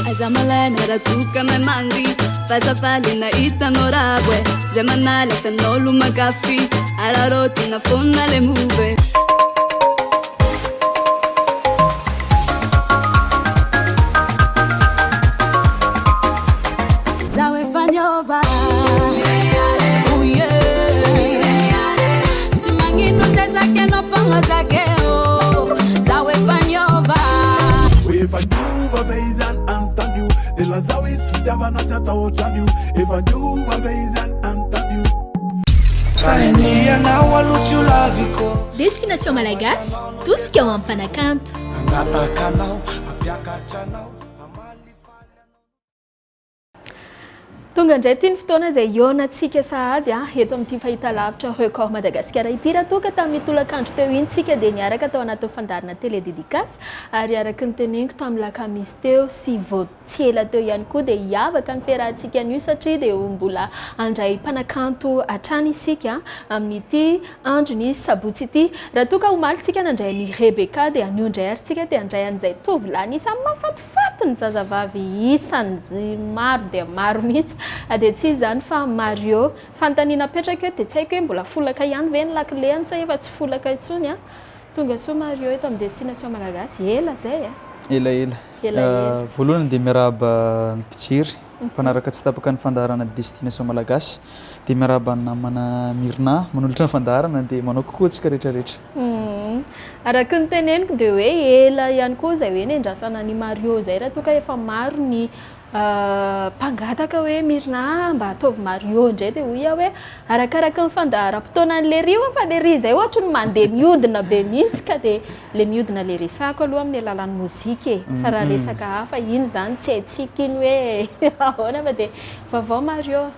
Aza malaina raha toa ka mahay mandihy F'aza faly nahita anao ravo e Zay manala fenao lo mankafy Araraotina foana le move e. Zaho efa niova oh yeah Tsy magnino zay zakainao fogna zakeo Zaho efa niova. Efa niova ve izany anontanio De lazao izy fitiavana tsy atao otran'io Efa niova ve izany anontanio Raha ianao aloha tsy ho laviko. Destination Malagasy, tosika ho an'ny mpanakanto. Hangataka anao, hampiakatra anao, hamalifaly anao. Tonga indray ity ny fotoana izay hihaonantsika sahady eto amin'ity fahitalavitra Record Madagasikara ity. Raha toa ka tamin'ny tolakandro teo iny tsika dia niaraka tao anatin'ny fandaharana Télé Dédicace ary araka ny teneniko tamin'ny lakamisy teo sy vao tsy ela teo ihany koa dia hiavaka ny fiarahantsika anio satria dia ho mbola handray mpanakanto hatrany isika amin'ity andron'ny sabotsy ity. Raha toa ka omaly tsika nandray an'i Rebecca dia anio indray ary tsika dia handray an'izay tovolahy anisan'ny mahafatifaty Faty ny zazavavy isany maro dia maro mihitsy dia tsy iza izany fa Mario. Fanontaniana apetraka eo dia tsy haiko hoe mbola folaka ihany ve ny lakilehany sa efa tsy folaka intsony an? Tonga soa Mario eto amin'ny Destination Malagasy. Ela izay a! Elaela. Elaela. Voalohany dia miarahaba ny mpijery, mpanaraka tsy tapaka ny fandaharana Destination Malagasy. Dia miarahaba ny namana Mirna manolotra ny fandaharana dia manao coucou antsika rehetra rehetra. Araka ny teneniko dia hoe ela ihany koa izay hoe nendrasana an'i Mario izay raha toa ka efa maro ny mpangataka hoe Mirna mba ataovy Mario indray dia hoy aho hoe arakaraka ny fandaharam-potoanan'i Lery ho'a fa Lery izay ohatry ny mandeha mihodina be mihitsy ka dia ilay mihodina ilay resahako aloha amin'ny alalan'ny mozika e fa raha resaka hafa iny izany tsy haintsika iny hoe ahoana fa dia vaovao Mario a!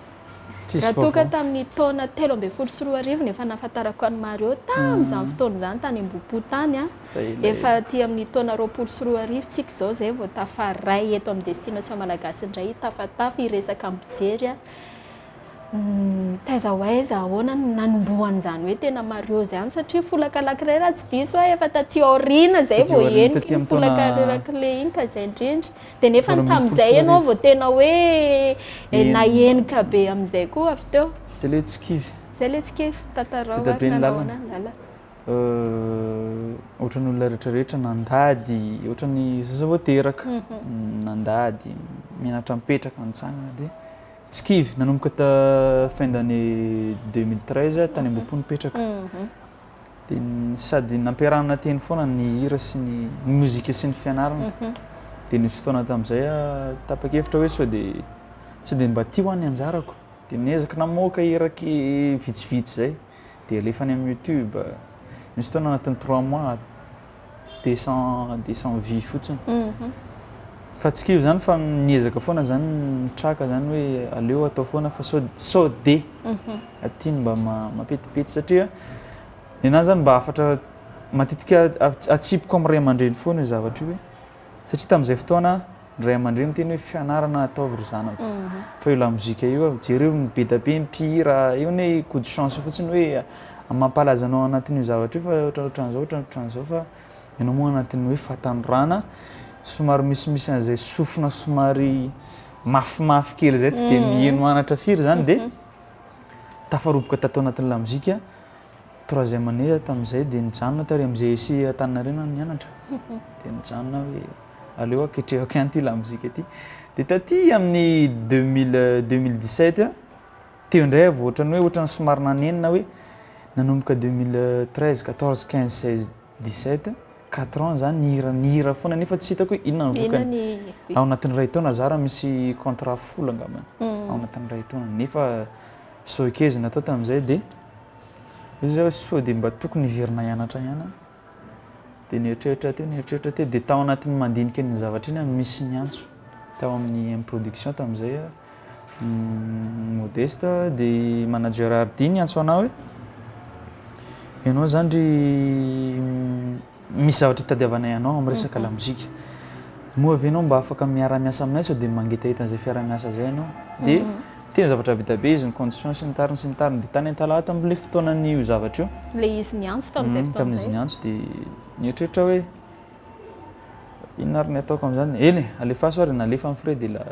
Tsisy Raha toa ka vaovao. tamin'ny taona 2013 no efa nahafantarako an'i Mario, tamin'izany fotoana izany tany Ambohipo tany an, Efa ela efa ela. aty amin'ny taona 2020 tsika izao izay vao tafaray eto amin'ny Destination Malagasy indray hitafatafa, hiresaka amin'ny mpijery an. Taiza ho aiza, ahoana no nanombohan'izany hoe tena Mario izany satria folaka anankiray raha tsy diso aho efa taty aoriana izay Taty vao aoriana, henoko taty iny amin'ny taona folaka anankiray iny ka izay indrindra. Dia nefa 2018. tamin'izay ianao vao tena hoe Eny. nahenoka be amin'izay koa avy teo. Zay le tsy kivy. Zay le tsy kivy, tantarao Be dia ary be ny nanao lalana. ahoana ny lalana. Ohatran'ny olona rehetra rehetra nandady, ohatran'ny zaza vao teraka, nandady, mianatra mipetraka, mitsangana dia tsy kivy. Nanomboka ta fin d'année 2013 tany Ambohipo nipetraka. Dia sady nampiarahana teny foana ny hira sy ny ny mozika sy ny fianarana. Dia nisy fotoana tamin'izay aho tapa-kevitra hoe sao dia sao dia mba ty hoa ny anjarako. Dia niezaka namoaka hira ke- vitsivitsy izay. Dia alefa any amin'ny youtube. Nisy fotoana anatin'ny trois mois 200 200 vues fotsiny. Fa tsy kivy izany fa niezaka foana izany nitraka izany hoe aleo atao foana fa sao sao dia aty no mba mampetipety satria ny anahy izany mba hafatra matetika atsipiko amin'ny ray aman-dreny foana io zavatra io hoe satria tamin'izay fotoana ny ray aman-dreny miteny hoe fianarana ataovy ry zanako fa io lamozika io jereo ny be dia be ny mpihira io anie coup de chance fotsiny hoe mampalaza anao anatin'io zavatra io fa ohatrohatran'izao ohatrohatran'izao fa ianao moa anatin'ny hoe fahatanorana somary misimisy an'izay sofina somary mafimafy kely izay tsy dia miheno anatra firy izany dia tafaroboka tato anatin'ny lamozika troisième année aho tamin'izay dia nijanona tary amin'ny GSI Antaninarenina aho nianatra dia nijanona hoe aleo aho ketrehako ihany ity lamozika ity dia taty amin'ny 2000 2017 teo indray aho vao ohatran'ny hoe ohatran'ny somary nanenina hoe nanomboka 2013 14 15 16 17 quatre ans zany nihira nihira foana nefa tsy hitako hoe inona ny vokany. Ao anatin'ny iray taona za raha misy contrat folo angambany ao anatin'ny iray taona nefa showcase natao tamin'izay dia izy zay hoe sao dia mba tokony hiverina hianatra ihany aho. Dia nieritreritra teo nieritreritra teo dia tao anatin'ny mandinika an'iny zavatra iny aho misy niantso tao amin'ny M production tamin'izay aho Modeste dia manager Hardy niantso anah hoe ianao zany ry misy zavatra itadiavanay anao amin'ny resaka lamozika moa ve ianao mba afaka miara-miasa aminay sao dia mangetaheta an'izay fiara-miasa izay ianao dia tena zavatra be dia be izy ny condition sy ny tariny sy ny tariny dia tany Antalaha tamin'ilay fotoanan'io zavatra io Ilay izy niantso tamin'izay fotoana tamin'izy izay. niantso dia nieritreritra hoe. Inona ary ny ataoko amin'izany? Eny e, alefaso ary, nalefa ny frais dia la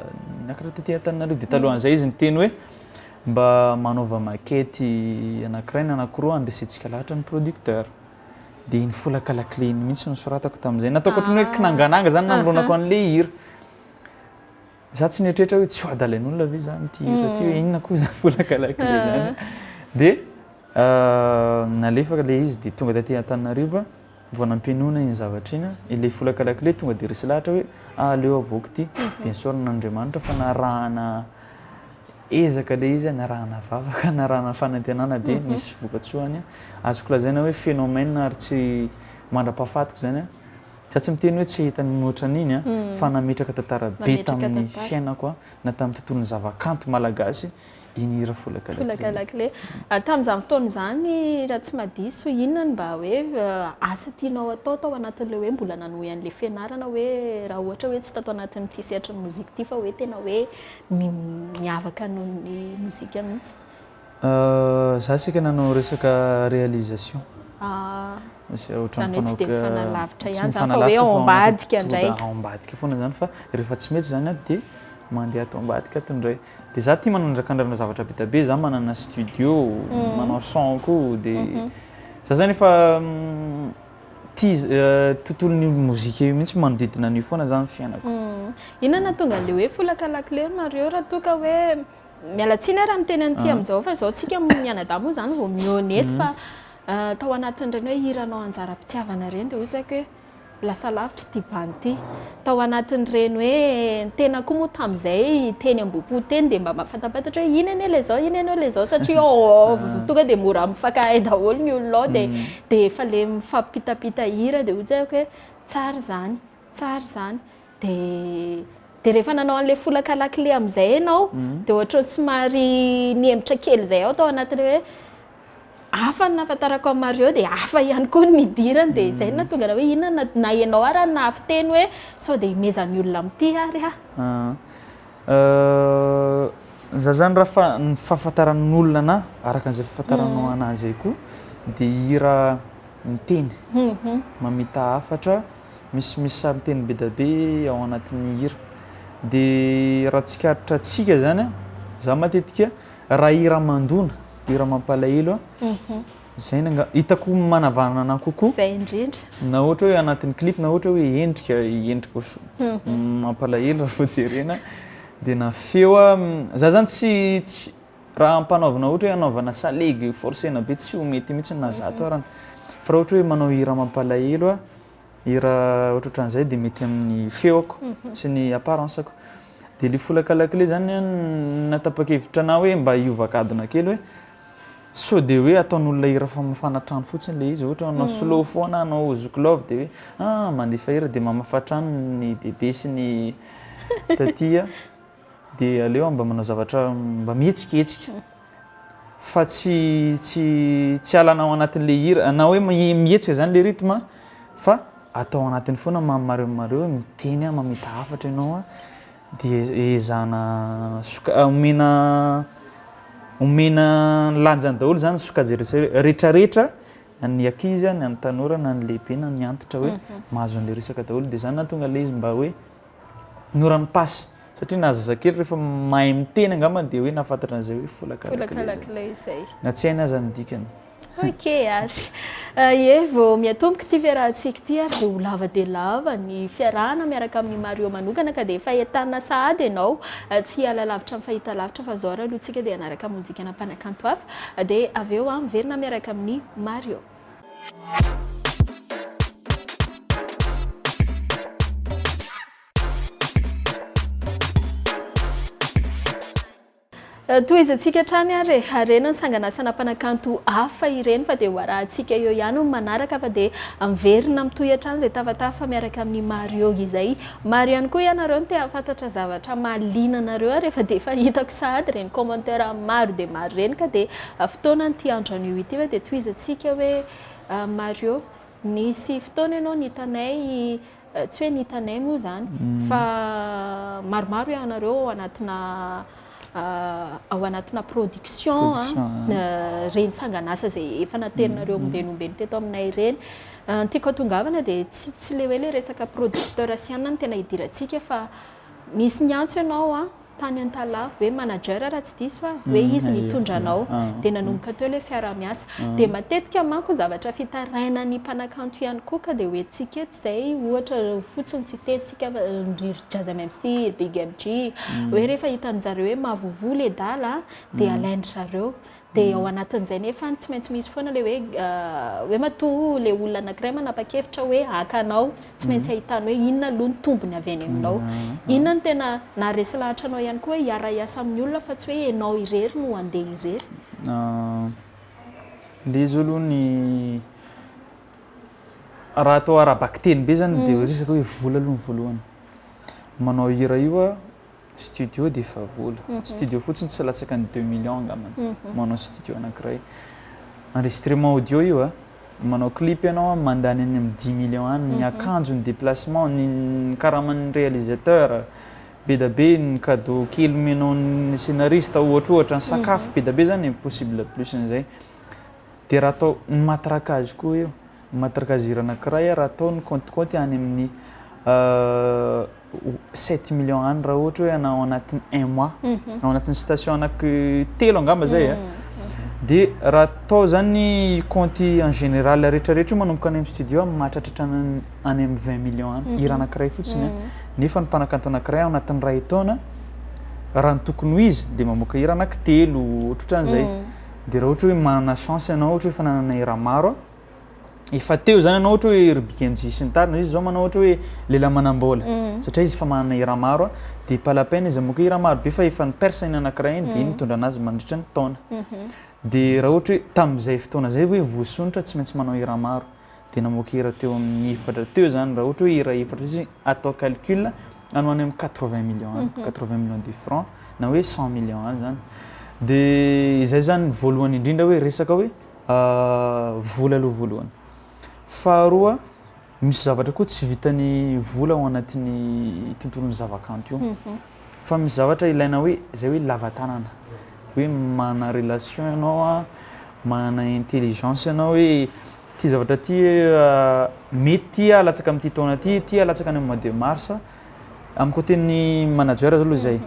niakatra taty Antananarivo. Dia talohan'izay izy niteny hoe mba manaova maquette anankiray na anankiroa handresentsika lahatra ny producteur. Dia iny folaka lakile iny mihitsy no nosoratako tamin'izay. Nataoko ohatran'ny hoe kinangananga izany namoronako an'ilay hira. Za tsy nieritreritra hoe tsy ho adalain'olona ve zany ity hira ity hoe inona koa zany folaka lakile zany. Dia nalefaka ilay izy dia tonga taty Antananarivo aho vao nampianona iny zavatra iny, ilay folaka lakile tonga dia resy lahatra hoe aleo avoaka ity. Dia nisaorana an'Andriamanitra fa narahana ezaka ilay izy, narahana vavaka, narahana fanantenana dia nisy vokatsoany. Azoko lazaina hoe phénomène ary tsy mandra-pahafatiko izany. Za tsy miteny hoe tsy hahita ny mihoatra an'iny an, fa nametraka tantara be tamin'ny fiainako na tamin'ny tontolon'ny zavakanto malagasy iny hira Folaka Lakile iny. Folaka Lakile. Tamin'izany fotoana izany raha tsy mahadiso, inona no mba hoe asa tianao atao tao anatin'ilay hoe mbola nanohy an'ilay fianarana hoe raha ohatra hoe tsy tato anatin'ity sehatry ny mozika ity fa hoe tena hoe miavaka noho ny mozika mihitsy? Za saika nanao resaka réalisation. Ah. Izay ohatran'ny Izany hoe tsy dia mpanao mifanalavitra ihany izany fa hoe ao ambadika indray. Ao ambadika foana izany fa rehefa tsy mety izany ato dia mandeha ato ambadika ato indray. Dia za tia manandrakandrana zavatra be dia be, za manana studio, manao son koa dia za zany efa tia tontolon'io mozika io mihitsy manodidina an'io foana zany ny fiainako. Inona no nahatonga an'ilay hoe folaka lakile ry Mario raha toa ka hoe Miala tsiny aho raha miteny an'ity amin'izao fa izao tsika mianadahy moa izany vao mihaona eto fa tao anatin'ireny hoe hiranao anjaram-pitiavana ireny dia hoy saiko hoe lasa lavitra ity bandy ity. Tao anatin'ireny hoe ny tena koa moa tamin'izay teny Ambohipo teny dia mba mahafantapantatra hoe iny anie ilay izao, iny anie ilay izao satria ao tonga dia mora mifankahay daholo ny olona ao dia dia efa ilay mifampitapita hira dia hoy saiko hoe tsara izany, tsara izany. Dia dia rehefa nanao an'ilay folaka lakile amin'izay ianao, dia ohatran'ny somary nihemotra kely izay aho tao anatin'ilay hoe hafa ny nahafantarako an'i Mario dia hafa ihany koa ny nidirany dia izay no nahatonga anah hoe inona no na ianao ary no nahafiteny hoe sao dia himezan'ny olona amin'ity ary aho. Za zany raha fa ny fahafantaran'olona anah araka an'izay fahafantaranao anah izay koa dia hira miteny, mamita hafatra. Misy misy sarin-teny be dia be ao anatin'ny hira. Dia raha tsikaritrantsika izany an, za matetika raha hira mandona, hira mampalahelo an, izay no anga- hitako manavanana anahy kokoa. Izay indrindra. Na ohatra hoe anatin'ny clip na ohatra hoe endrika, endrika mampalahelo raha vao jerena, dia na feo an, za zany tsy tsy raha ampanaovina ohatra hoe anaovana salegy forcer-na be tsy ho mety mihitsy na zato arany. Fa raha ohatra hoe manao hira mampalahelo an, Hira ohatrohatran'izay dia mety amin'ny feoko sy ny apparence-ko. Dia ilay folaka lakile zany an, nahatapa-kevitra anah hoe mba hiova gadona kely hoe sao dia hoe ataon'olona hira famafana trano fotsiny ilay izy, ohatra hanao slow foana, hanao zouk love dia hoe ah mandefa hira dia mamafa trano ny bebe sy ny taty an. Dia aleo aho mba manao zavatra mba mihetsiketsika fa tsy tsy tsy alana ao anatin'ilay hira na hoe mihetsika zany le rythme fa atao anatiny foana maha mareo mareo hoe miteny aho mamita hafatra ianao a dia ezahana soka- omena omena ny lanjany daholo zany sokajy rehetra rehetrarehetra na ny ankizy na ny tanora na ny lehibe na ny antitra hoe mahazo an'ilay resaka daholo dia zany nahatonga ilay izy mba hoe Noran'ny pasy. Satria na zazakely rehefa mahay miteny angamba dia hoe nahafantatra an'izay hoe folaka lakile izay. Na tsy hainy aza ny dikany. Ok ary. Ie, vao miatomboka ity fiarahantsika ity ary dia ho lava dia lava ny fiarahana miaraka amin'i Mario manokana ka dia efa entanina sahady ianao tsy hiala lavitra amin'ny fahitalavitra fa izao ary aloha tsika dia hanaraka mozikana mpanakanto hafa dia avy eo miverina miaraka amin'i Mario. Tohizantsika hatrany ary e! Harena ny sanganasana mpanakanto hafa ireny fa dia ho arahantsika eo ihany ny manaraka fa dia miverina mitohy hatrany izay tafatafa miaraka amin'i Mario izay. Maro ihany koa ianareo no te hahafantatra zavatra mahaliana anareo ary efa dia efa hitako sahady ireny commentaire maro dia maro ireny ka dia fotoana ity andro anio ity fa dia tohizantsika hoe Mario nisy fotoana ianao nitanay tsy hoe nitanay moa izany fa maromaro ianareo ao anatina. ao anatina production ireny sangan'asa izay efa naterinareo ombenombeno teto aminay ireny. Ny tiako hatongavana dia tsy tsy ilay hoe ilay resaka producteur sy anona no tena idirantsika fa nisy niantso ianao an, tany Antalaha hoe manager raha tsy diso aho, hoe izy nitondra anao dia nanomboka teo ilay fiaraha-miasa. Dia matetika manko zavatra fitarainan'ny mpanakanto ihany koa ka dia hoentintsika eto izay ohatra fotsiny tsy hitentsika fa ry Jazz MMC, ry Big MJ, hoe rehefa hitan-jareo hoe mahavovoa ilay dala dia alain-dry zareo. Dia ao anatin'izay nefa tsy maintsy misy foana ilay hoe hoe matoa ilay olona anankiray manapa-kevitra hoe haka anao, tsy maintsy ahitany hoe inona aloha ny tombony avy any aminao. Inona no tena naharesy lahatra anao ihany koa hoe hiara-hiasa amin'ny olona fa tsy hoe ianao irery no handeha irery? Ilay izy aloha ny raha atao ara-bakiteny be zany dia resaka hoe vola aloha ny voalohany. Manao hira io Studio dia efa vola. Studio fotsiny tsy latsaka ny deux millions angambany. Manao studio anankiray. Enregistrement audio io a. Manao clip ianao a, mandany any amin'ny dix millions any ny akanjo, ny déplacement, ny karaman'ny réalisateur, be da be ny cadeau kely omenao ny scénariste ohatrohatra, ny sakafo, be da be zany e, possible plus an'izay. Dia raha atao ny matraquage koa io, ny matraquage hira anankiray raha atao ny compte compte any amin'ny sept millions any raha ohatra hoe hanao anatin'ny un mois, ao anatin'ny station anaky telo angamba zay a, dia raha atao zany compte en général rehetrarehetra io manomboka any amin'ny studio mahatratratra any amin'ny vingt millions any, hira anankiray fotsiny a, nefa ny mpanakanto anankiray ao anatin'ny iray taona raha ny tokony ho izy dia mamoaka hira anaky telo ohatrohatran'izay. Dia raha ohatra hoe manana chance ianao ohatra hoe efa nanana hira maro a, efa teo zany ianao ohatra hoe ry Big MJ sy ny tariny, izy zao manao ohatra hoe lehilahy manam-bola satria izy efa manana hira maro a, dia pas la peine izy hamoaka hira maro be fa efa ni-perce iny anankiray iny dia iny mitondra anazy mandritra ny taona. Dia raha ohatra hoe tamin'izay fotoana izay hoe voasonitra tsy maintsy manao hira maro dia namoaka hira teo amin'ny efatra teo zany, raha ohatra hoe hira efatra izy atao calcul any ho any amin'ny quatre-vingts millions any, quatre-vingts millions de francs na hoe cent millions any zany. Dia izay zany voalohany indrindra hoe resaka hoe vola aloha voalohany. Faharoa, misy zavatra koa tsy vitan'ny vola ao anatin'ny tontolon'ny zavakanto io. Fa misy zavatra ilaina hoe izay hoe lava tanana, hoe manana relation ianao an, manana intelligence ianao hoe ity zavatra ity mety ity alatsaka amin'ity taona ity, ity alatsaka any amin'ny mois de mars. Amin'ny côté-n'ny manager zao aloha izay.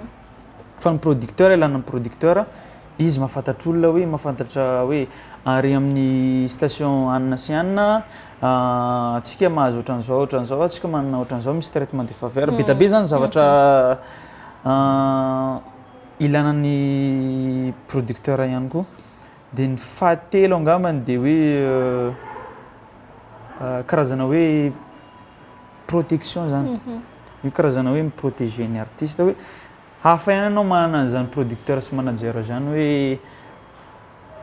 Fa ny producteur, ilana ny producteur, izy mahafantatra olona hoe mahafantatra hoe ary amin'ny station anona sy anona antsika mahazo ohatran'izao ohatran'izao, antsika manana ohatran'izao, misy traitement de faveur, be dia be zany zavatra ilana ny producteur ihany koa. Dia ny fahatelo angambany dia hoe karazana hoe protection zany, io karazana hoe mi-protéger ny artiste hoe hafa ihany ianao manana an'izany producteur sy manager zany hoe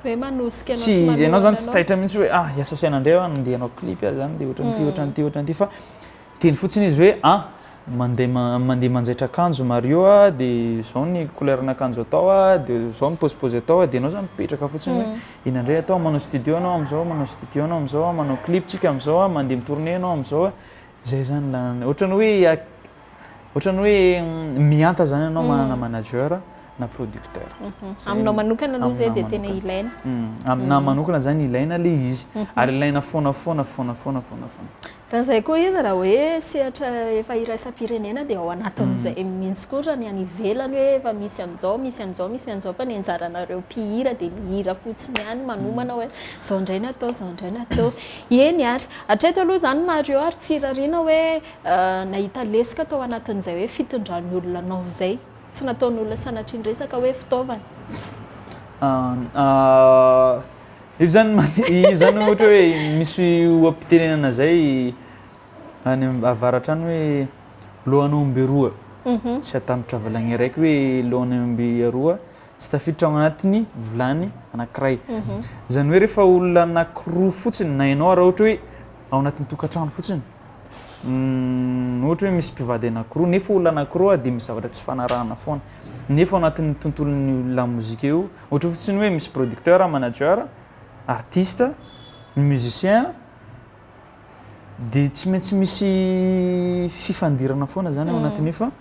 Hoe manosika anao tsy sy ianao manohana zany tsy anao. taitra mihitsy hoe ah hiasa saina indray aho andeha hanao clip aho zany dia ohatran'ity ohatran'ity ohatran'ity fa miteny fotsiny izy hoe ah mandeha ma- mandeha manjaitra akanjo Mario a dia izao ny couleur-n'akanjo atao a dia izao ny paozipaozy atao a dia ianao zany mipetraka fotsiny hoe inona indray atao manao studio ianao amin'izao manao studio ianao amin'izao manao clip tsika amin'izao a mandeha mi-tourner ianao amin'izao a zay zany la ohatran'ny hoe ohatran'ny hoe mihanta zany ianao manana manager na producteur. Zay Aminao manokana aloha izay dia aminahy tena manokana. ilaina. Aminahy manokana zany ilaina le izy ary ilaina foana foana foana foana foana foana. Raha izay koa izy raha hoe sehatra efa iraisam-pirenena dia ao anatin'izay mihitsy koa raha ny any ivelany hoe efa misy an'izao, misy an'izao, misy an'izao fa ny anjaranareo mpihira dia mihira fotsiny ihany manomana hoe izao indray no atao, izao indray no atao. Eny ary. Hatreto aloha izany Mario ary tsy irariana hoe nahita lesoka tao anatin'izay hoe fitondran'ny olona anao izay. Tsy nataon'olona sanatria niresaka hoe fitaovana. Io zany io zany ohatra hoe misy oha-pitenenana zay any avaratra any hoe lohan'omby roa tsy atambatra vilagny araiky hoe lohan'omby roa tsy tafiditra ao anatin'ny vilany anankiray. Izany hoe rehefa olona anankiroa fotsiny na ianao raha ohatra hoe ao anatin'ny tokantrano fotsiny, ohatra hoe misy mpivady anankiroa nefa olona anankiroa dia misy zavatra tsy ifanarahana foana, nefa ao anatin'ny tontolon'ny lamozika io ohatra fotsiny hoe misy producteur, manager, artiste, ny musicien dia tsy maintsy misy fifandirana foana zany ao anatin'io fa.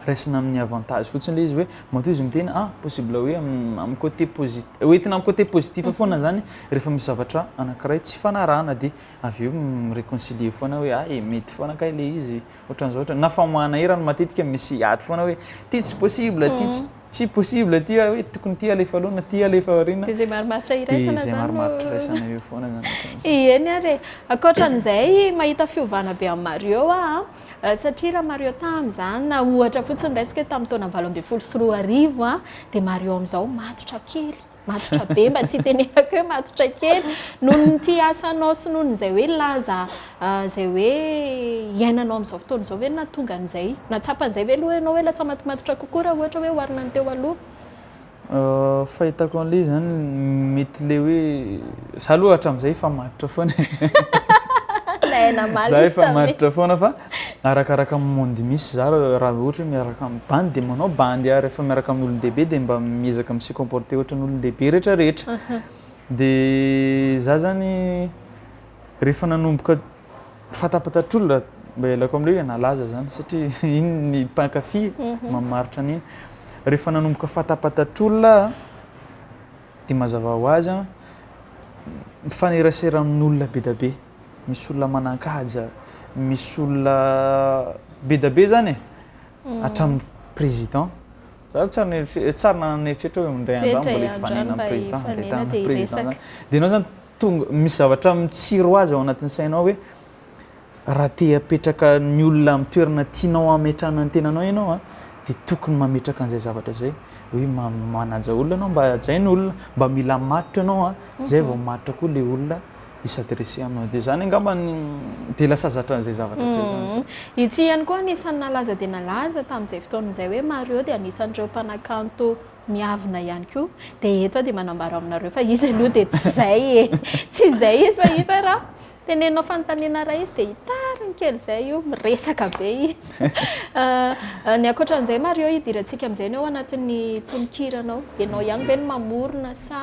raisina amin'ny avantage fotsiny ilay izy hoe matoa izy miteny ah possible hoe amin'ny côté posi- hoentina amin'ny côté positif foana zany rehefa misy zavatra anankiray tsy ifanarahana dia avy eo mi-réconcilier foana hoe ah e mety foana kay ilay izy ohatran'izao ohatra na famoahana hira no matetika misy ady foana hoe ty tsy possible ty tsy tsy possible ty hoe tokony ty alefa aloha na ty alefa aoriana. Dia izay marimaritra Dia iraisana izay zany no marimaritra iraisana eo foana zany ohatran'izay. Eny ary e. Ankoatran'izay mahita fiovana be amin'i Mario aho an, satria raha Mario tamin'izany na ohatra fotsiny raisiko hoe tamin'ny taona 2018 an, dia Mario amin'izao matotra kely. Matotra be mba tsy hitenenako hoe matotra kely noho ny ity asanao sy noho ny izay hoe laza izay hoe iainanao amin'izao fotoana izao ve no nahatonga an'izay? Nahatsapa an'izay ve aloha ianao hoe lasa matomatotra kokoa raha ohatra hoe oharina ny teo aloha? Fahitako an'ilay izy zany mety le hoe za aloha hatramin'izay efa matotra foana e. Nahay namaly Za izy efa tamin'iny. matotra foana fa arakaraka ny monde misy za raha ohatra hoe miaraka amin'ny bandy dia manao bandy aho, rehefa miaraka amin'ny olon-dehibe dia mba miezaka mi se comporter ohatran'ny olon-dehibe rehetra rehetra. Dia za zany rehefa nanomboka fantapantatr'olona mba ialako amin'ilay hoe nalaza zany satria iny ny mpankafy mamaritra an'iny. Rehefa nanomboka fantapantatr'olona aho dia mazava ho azy an, mifanerasera amin'olona be dia be, misy olona manan-kaja, misy olona be dia be zany e, hatramin'ny président, za tsy ary nieritre- tsy ary nanana eritreritra hoe indray andro any mbola hifanena amin'ny président, indray tamin'ny président zany, dia ianao zany tonga misy zavatra mitsiry ho azy ao anatin'ny sainao hoe raha te hapetraka ny olona amin'ny toerana tianao hametrahana ny tenanao ianao an, dia tokony mametraka an'izay zavatra izay, hoe manaja olona ianao mba hajain'ny olona, mba mila matotra ianao an, izay vao matotra koa ilay olona hi-s'adresser aminao, dia izany angamba ny dia lasa zatra an'izay zavatra izay izany za. Ity ihany koa anisan'ny nalaza dia nalaza tamin'izay fotoana izay hoe Mario dia anisan'ireo mpanakanto miavona ihany koa, dia eto aho dia manambara aminareo fa izy aloha dia tsy izay e, tsy izay izy fa izy raha Teneninao fanontaniana iray izy dia hitariny kely izay io, miresaka be izy. Ny ankoatran'izay Mario hidirantsika amin'izay ny ao anatin'ny tononkiranao. Ianao ihany ve no mamorona sa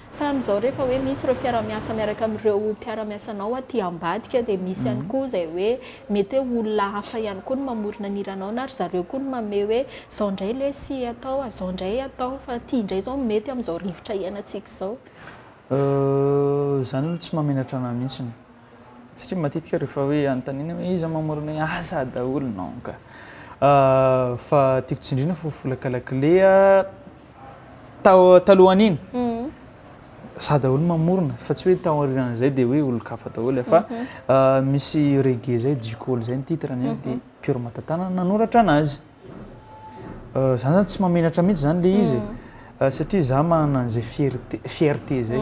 sa amin'izao rehefa hoe misy ireo fiaraha-miasa miaraka amin'ireo mpiara-miasanao aty ambadika dia misy ihany koa izay hoe mety hoe olona hafa ihany koa no mamorona ny hiranao na ry zareo koa no manome hoe izao indray lesy atao, izao indray atao fa ity indray izao no mety amin'izao rivotra iainantsika izao. Zany aloha tsy mahamenatra anah mihitsiny satria matetika rehefa hoe anontaniana hoe iza mamorona hoe asa daholo non ka. Fa tiako tsindriana fa folaka lakile tao talohan'iny za daholo mamorona fa tsy hoe taorian'izay dia hoe olon-kafa daholo fa misy reggae zay Jikolo zay ny titre-ny dia Pierrot Matatana nanoratra anazy. Zany zany tsy mahamenatra mihitsy zany le izy e, satria za manana an'izay fierté fierté zay,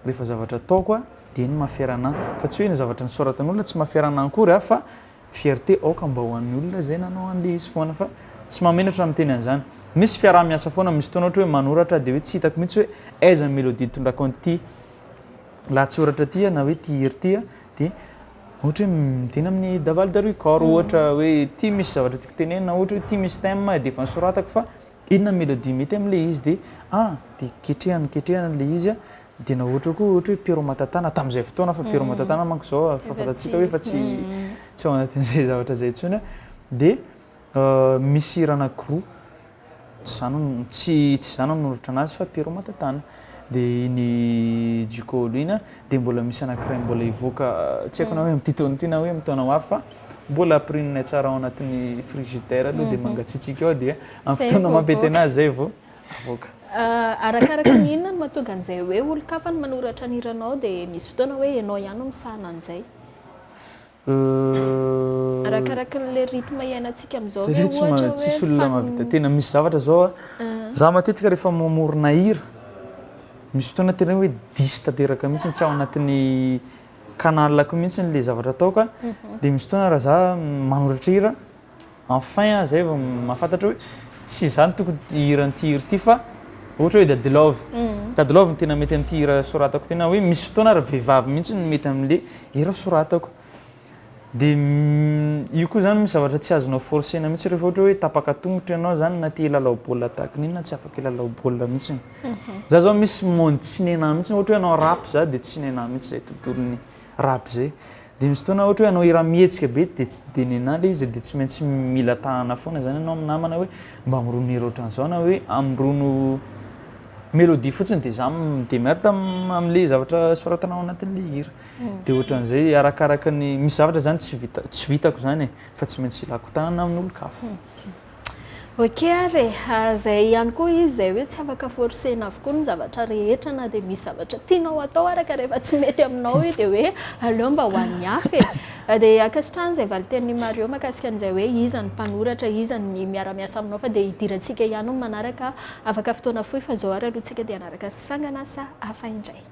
rehefa zavatra ataoko a de iny maha fier anah, fa tsy hoe ny zavatra nosoratan'olona tsy maha fier anah akory a fa fierté aoka mba ho an'ny olona zay nanao an'le izy foana fa tsy mahamenatra miteny an'izany, misy fiaraha-miasa foana, misy fotoana ohatra hoe manoratra de hoe tsy hitako mihitsy hoe aiza ny mélodie itondrako an'ity lahatsoratra ity na hoe ity hira ity a de Ohatra hoe miteny amin'ny Daval de record ohatra hoe ity misy zavatra tiako tenenina, ohatra hoe ity misy thème dia efa nosoratako fa inona ny mélodie mety amin'ilay izy dia ah dia ketrehana ketrehana ilay izy dia na ohatra koa ohatra hoe Pierrot Matatana tamin'izay fotoana fa Pierrot Matatana manko izao efa fantatsika hoe efa tsy tsy ao anatin'izay zavatra izay intsony dia misy hira anankiroa Tsy za no tsy tsy za nanoratra anazy fa Pierrot Matatana. Dia iny Jikolo iny dia mbola misy anankiray mbola hivoaka tsy haiko na hoe amin'ity taona ity na hoe amin'ny taona ho avy fa mbola ampirinina tsara ao anatin'ny frigidaire aloha dia mangatsiatsiaka ao dia amin'ny fotoana mampety anazy izay vao avoaka. Arakaraka ny inona no mahatonga an'izay hoe olon-kafa no manoratra ny hiranao dia misy fotoana hoe ianao ihany no misahana an'izay? Arakaraky ny rythme iainantsika amin'izao ve ohatra hoe Tsisy olona mahavita tena, misy zavatra zao a, za matetika rehefa mamorona hira, misy fotoana tena hoe diso tanteraka mihitsy tsy ao anatin'ny canal-ko mihitsy le zavatra ataoko a, de misy fotoana raha za manoratra hira, enfin aho zay vao mahafantatra hoe tsy za no tokony hihira an'ity hira ity fa ohatra hoe Daddy Love, Daddy Love no tena mety amin'ity hira soratako ity na hoe misy fotoana ary vehivavy mihitsy no mety amin'le hira soratako. Dia io koa zany misy zavatra tsy azonao forcer-na mihitsy rehefa ohatra hoe tapaka tongotra ianao zany na te hilalao baolina tahaka ny inona tsy afaka hilalao baolina mihitsy. Za zao misy monde tsy nenà mihitsy ohatra hoe hanao rap za dia tsy nenà mihitsy zay tontolon'ny rap zay. Dia misy fotoana ohatra hoe hanao hira mihetsika be dia tsy dia nenà ilay izy dia tsy maintsy mila tanana foana izany ianao amin'ny namana hoe mba amorono hira ohatran'izao na hoe amorono mélodie fotsiny dia za mi-démerde amin'ilay zavatra soratana ao anatin'ilay hira. Dia ohatran'izay arakaraka ny misy zavatra izany tsy vita tsy vitako izany e fa tsy maintsy ilako tanana amin'olon-kafa. Ok ary e! Zay ihany koa izy izay hoe tsy afaka forcer-na avokoa ny zavatra rehetra na dia misy zavatra tianao atao ara ka rehefa tsy mety aminao io dia hoe aleo mba ho an'ny hafa e! Dia ankasitrahana izay valin-tenin'i Mario mahakasika an'izay hoe iza ny mpanoratra, iza ny miara-miasa aminao fa dia hidirantsika ihany ny manaraka afaka fotoana fohy fa izao ary aloha tsika dia hanaraka sangan'asa hafa indray.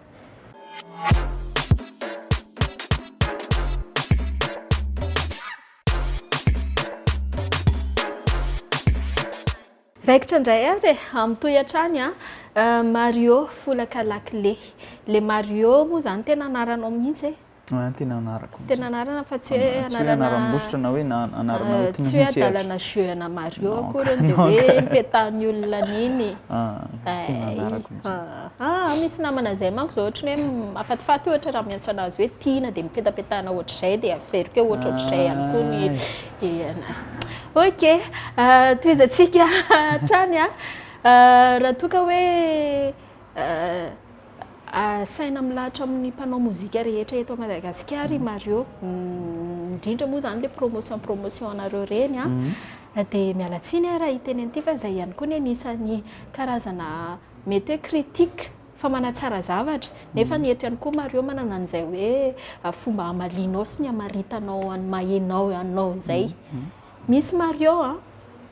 Raikitra indray ary e! Mitohy hatrany an! Mario folaka lakile. Le Mario moa izany tena anaranao mihitsy e? Ah, tena anarako mihitsy. Tena anarana fa tsy hoe anarana. Tsy hoe anaram-bositra na hoe anarana hoe tiana mihitsy. Tsy hoe adalana jeu ana Mario akory dia hoe nipetahan'ny olona an'iny. Ah, tena anarako mihitsy. Ah, misy namana izay manko izao ohatran'ny hoe mahafatifaty ohatra raha miantso anazy hoe Tiana dia mipetapetahana ohatr'izay dia averiko hoe ohatrohatr'izay ihany koa ny Ok, tohizantsika hatrany an. Raha toa ka hoe asaina milahatra amin'ny mpanao mozika rehetra eto Madagasikara i Mario, indrindra moa izany ilay promotion promotion anareo ireny an, dia miala tsiny aho raha hiteny an'ity fa izay ihany koa ny anisan'ny karazana mety hoe critique fa manatsara zavatra nefa ny eto ihany koa Mario manana an'izay hoe fomba hamalianao sy ny hamaritanao an'ny maha enao anao izay. Misy Mario a,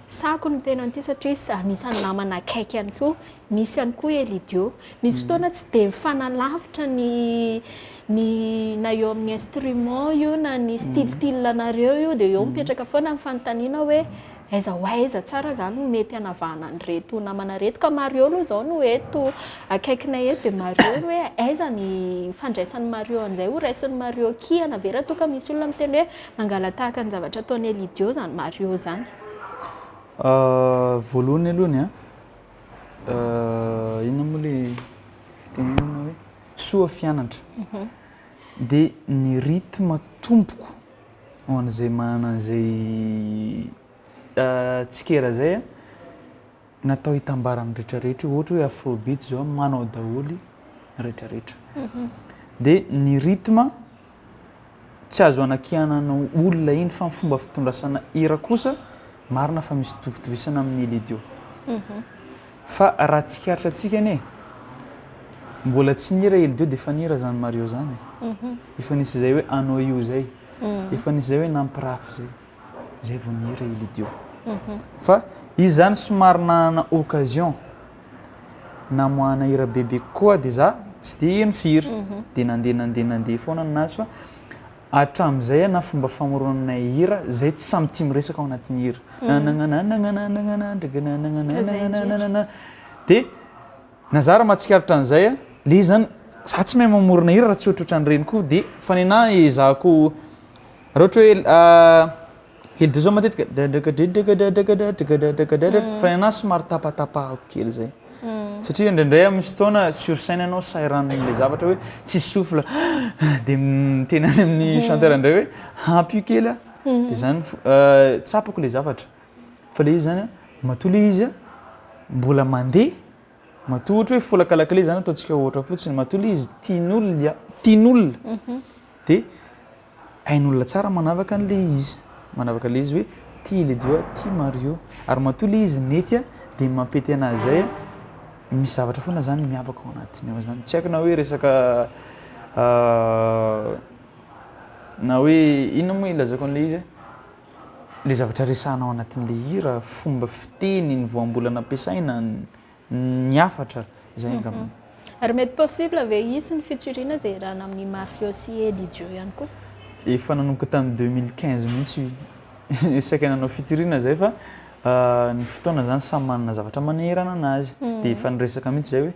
sahako ny miteny an'ity satria anisan'ny namana akaiky ihany koa, misy ihany koa Elidiot. Misy fotoana tsy dia mifanalavitra ny ny na eo amin'ny instrument io na ny style style anareo io dia eo mipetraka foana ny fanontaniana hoe Aiza ho aiza tsara zany no mety hanavahana an'ireto namana ireto ka Mario aloha izao no eto akaikinay eto dia Mario no hoe aiza ny fandraisan'i Mario an'izay ho raisin'i Mario kihana ve raha toa ka misy olona miteny hoe mangala-tahaka ny zavatra ataon'i Elidiot izany Mario izany? Voalohany aloha ny an, inona moa ilay fitenenana hoe soa fianatra dia ny rythme tompoko Ho an'izay manana an'izay tsikera izay a, natao hitambaran'ny rehetrarehetra io, ohatra hoe afrobeat zao manao daholo ny rehetrarehetra. Dia ny rythme tsy azo anakianana olona iny fa ny fomba fitondrasana hira kosa marina fa misy itovitovizana amin'ny Elidiot. Fa raha tsikaritra antsika anie, mbola tsy nihira Elidiot dia efa nihira zany Mario zany e. Efa nisy izay hoe anao io izay, efa nisy izay hoe nampirafy izay, izay vao nihira Elidiot. Fa izy zany somary nanana occasion namoahana hira bebe kokoa dia za tsy dia heno firy, dia nandeha nandeha nandeha foana ninazy fa Hatramin'izay na fomba famoronanay hira zay tsy samy tia miresaka ao anatin'ny hira. Dia na za raha mahatsikaritra an'izay a, le izy zany za tsy mahay mamorona hira raha tsy ohatrohatran'ireny koa dia fa nenaha ezahako raha ohatra hoe Eldo zao matetika dadrakadridrakadradrakadradrakadradrakadradra fa ny anahy somary tapatapahako kely zay. Satria indraindray amin'ny misy fotoana sur scène ianao sahiran'ilay zavatra hoe tsisy souffle dia miteny any amin'ny chanteur indray hoe ampio kely aho. Dia zany tsapako ilay zavatra. Fa ilay izy zany an, matoa ilay izy an mbola mandeha, matoa ohatra hoe folaka lakile zany ataontsika ohatra fotsiny, matoa ilay izy tian'olona tian'olona dia Hain'olona tsara manavaka an'ilay izy, manavaka ilay izy hoe tia Elidiot aho, tia Mario. Ary matoa ilay izy nety a, dia ny mampety anazy izay a, misy zavatra foana zany miavaka ao anatiny ao zany. Tsy haiko na hoe resaka na hoe inona moa ilazako an'ilay izy e, ilay zavatra resahana ao anatin'ilay hira, fomba fiteny, ny voambolana ampiasaina, ny hafatra izay angamba. Ary mety possible ve hisy ny featuring izay iarahana amin'i Mario sy Elidiot ihany koa? Efa nanomboka tamin'ny 2015 mihitsy saika nanao featuring izay fa ny fotoana izany samy manana zavatra manahirana anazy dia efa niresaka mihitsy izay hoe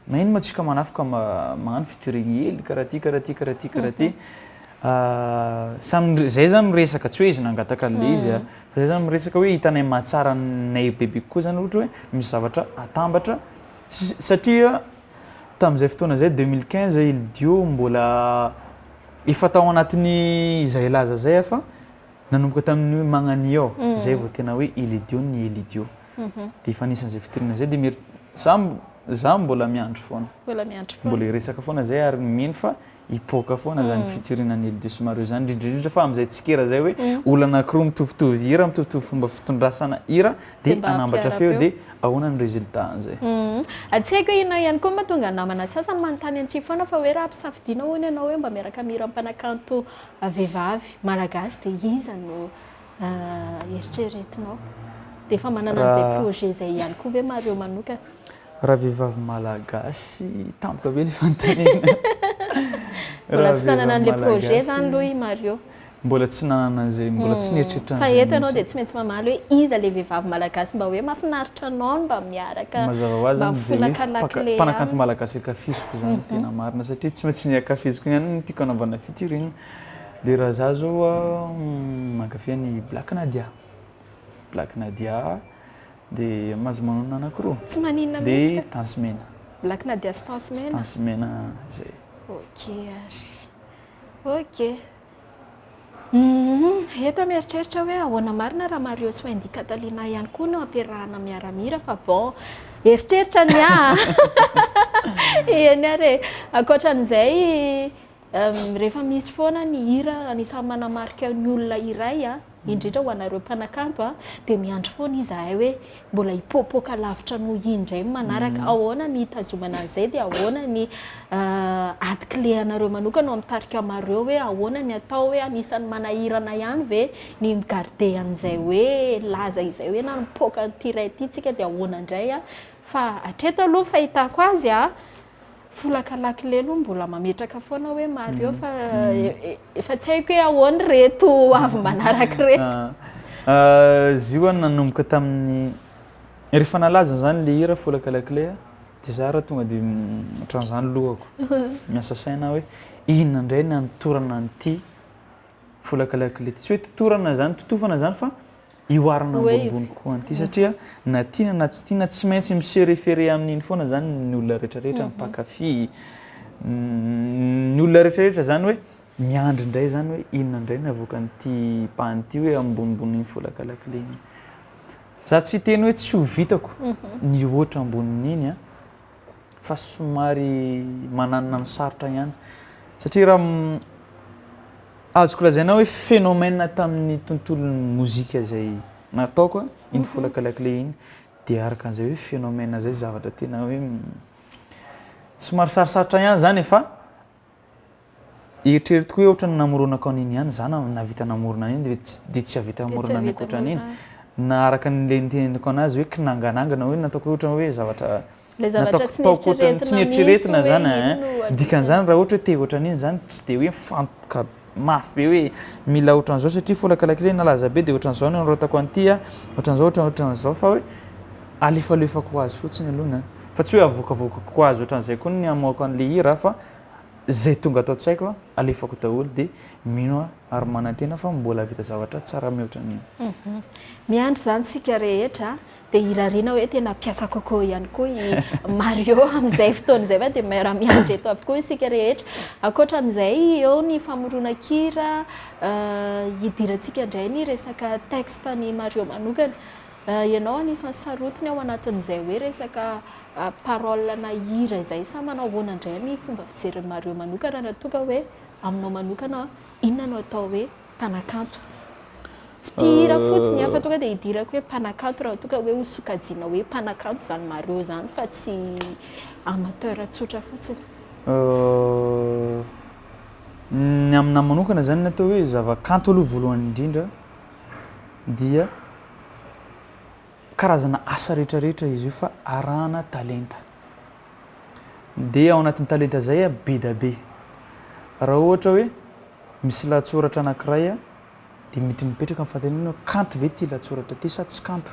maninona moa tsika manafika magnano featuring hely karaha ty karaha ty karaha ty karaha ty Samy zay zany miresaka, tsy hoe izy nangataka an'ilay izy a, fa zay zany miresaka hoe hitanay mahatsara anay bebe kokoa zany ohatra hoe misy zavatra atambatra satria tamin'izay fotoana izay 2015 Elidiot mbola Efa tao anatin'ny izay laza izay aho fa nanomboka tamin'ny hoe Magnanio izay vao tena hoe Elidiot ny Elidiot. Dia efa anisan'izay fitoriana izay dia mieri- za za mbola miandry foana. Mbola miandry foana. Mbola hiresaka foana zay ary mino fa hipoaka foana zany fitoriana an'i Elidiot sy Mario zany indrindra indrindra fa amin'izay tsikera zay hoe olona anankiroa mitovitovy hira, mitovitovy fomba fitondrasana hira dia hanambatra feo dia ahoana ny résultat an'izay. Tsy haiko hoe inona ihany koa no mahatonga ny namana sasany manontany an'ity foana fa hoe raha ampisafidiana hono ianao hoe mba miaraka mihira amin'ny mpanakanto vehivavy malagasy dia iza no eritreretinao? Dia efa manana an'izay projet izay ihany koa ve Mario manokana? Raha vehivavy malagasy, tampoka be ilay fanontaniana. Mbola tsy nanana an'ilay projet izany aloha i Mario. Mbola tsy nanana an'izay, mbola tsy nieritreritra Fa an'izay eto ianao mihitsy. dia tsy maintsy mamaly hoe iza ilay vehivavy malagasy mba hoe mahafinaritra anao ny mba miaraka, Mazava ho azy mba zany izay hoe mifolaka mpaka- lakile mpanakanto aminy. malagasy ankafiziko izany no tena marina satria tsy maintsy ny ankafiziko ihany no tiako hanaovana featuring. Dia raha za zao a, mankafy an'i Black Nadia, Black Nadia dia mahazo manonona anankiroa. Tsy maninona mihitsy Dia ka. Tence Mena. Black Nadia sy Tence Sy Mena. Tence Mena izay. Ok ary. Ok. Humm, eto aho mieritreritra hoe ahoana marina raha Mario sy Wendy Catalina ihany koa no ampiarahana miaramira fa bon, eritreritra ny ahy a! Eny ary e! Ankoatran'izay, rehefa misy foana ny hira anisan'ny manamarika ny olona iray a, indrindra ho anareo mpanakanto a, dia miandry foana izahay hoe mbola hipoapoaka lavitra noho iny indray ny manaraka. Ahoana ny hitazomana an'izay dia ahoana ny ady clé anareo manokana ao amin'ny tarika Mario hoe ahoana ny atao hoe anisan'ny manahirana ihany ve ny mi-garder an'izay hoe laza izay hoe na nipoaka an'ity iray ity tsika dia ahoana indray a. Fa hatreto aloha ny fahitako azy a, Folaka lakile aloha mbola mametraka foana hoe Mario fa efa tsy haiko hoe ahoana ireto avy manaraka ireto. Izy io nanomboka tamin'ny rehefa nalaza izany ilay hira folaka lakile dia za raha tonga dia ohatran'izany lohako miasa saina aho hoe inona indray ny hanotorana an'ity folaka lakile ity, tsy hoe totorana izany totofana izany fa Hihoarana ambonimbony kokoa an'ity satria na tiana na tsy tiana tsy maintsy mi-se référer amin'iny foana zany ny olona rehetrarehetra, ny mpankafy, ny olona rehetrarehetra zany hoe miandry indray zany hoe inona indray ny avoakan'ity bandy ity hoe ambonimbonin'iny folaka lakile iny. Za tsy hiteny hoe tsy ho vitako ny hihoatra ambonin'iny an, fa somary mananona ny sarotra ihany satria raha azoko lazaina hoe phénomène tamin'ny tontolon'ny mozika izay nataoko iny folaka lakile iny dia araka an'izay hoe phénomène izay zavatra tena hoe somary sarosarotra ihany izany e fa Eritreretiko hoe ohatran'ny namoronako an'iny ihany za na nahavita namorona an'iny dia tsy dia tsy hahavita hamorona ny ankoatran'iny. Na araka an'ilay niteneniko anazy hoe kinanganangana hoe nataoko hoe ohatran'ny hoe zavatra Ilay zavatra nataoko taoko ohatran'ny tsy tsy neritreretina neritreretina mihitsy zany hoe ein. iny no anisan'ny. Dikan'izany raha ohatra hoe te ohatran'iny zany tsy dia hoe mifantoka mafy be hoe mila ohatran'izao satria folaka lakile nalaza be dia ohatran'izao no nanoratako an'ity a, ohatran'izao ohatran'izao fa hoe alefalefako ho azy fotsiny aloha ny ahy. Fa tsy hoe avoakavoakako ho azy ohatran'izay koa ny hamoahako an'ilay hira fa Zay tonga ato an-tsaiko alefako daholo dia mino aho ary manantena fa mbola hahavita zavatra tsara mihoatra an'iny. Miandry izany isika rehetra dia irariana hoe tena mpiasa coco ihany koa i Mario amin'izay fotoana izay fa dia miara-miandry eto avokoa isika rehetra. Ankoatra an'izay eo ny famoronan-kira, hidirantsika indray ny resaka texte an'i Mario manokana. Ianao anisan'ny sarotiny ao anatin'izay hoe resaka parole na hira izay sa manao ahoana indray ny fomba fijerin'i Mario manokana raha toa ka hoe aminao manokana inona no atao hoe mpanakanto? Tsy mpihira fotsiny fa tonga dia idirako hoe mpanakanto raha toa ka hoe ho sokajiana hoe mpanakanto izany Mario izany fa tsy amateur tsotra fotsiny. Ny aminahy manokana izany ny atao hoe zava-kanto aloha voalohany indrindra dia karazana asa rehetrarehetra izy io fa arahana talenta. Dia ao anatin'ny talenta izay be da be. Raha ohatra hoe misy lahatsoratra anankiray dia mety mipetraka ny fanontaniana hoe kanto ve ity lahatsoratra ity sa tsy kanto?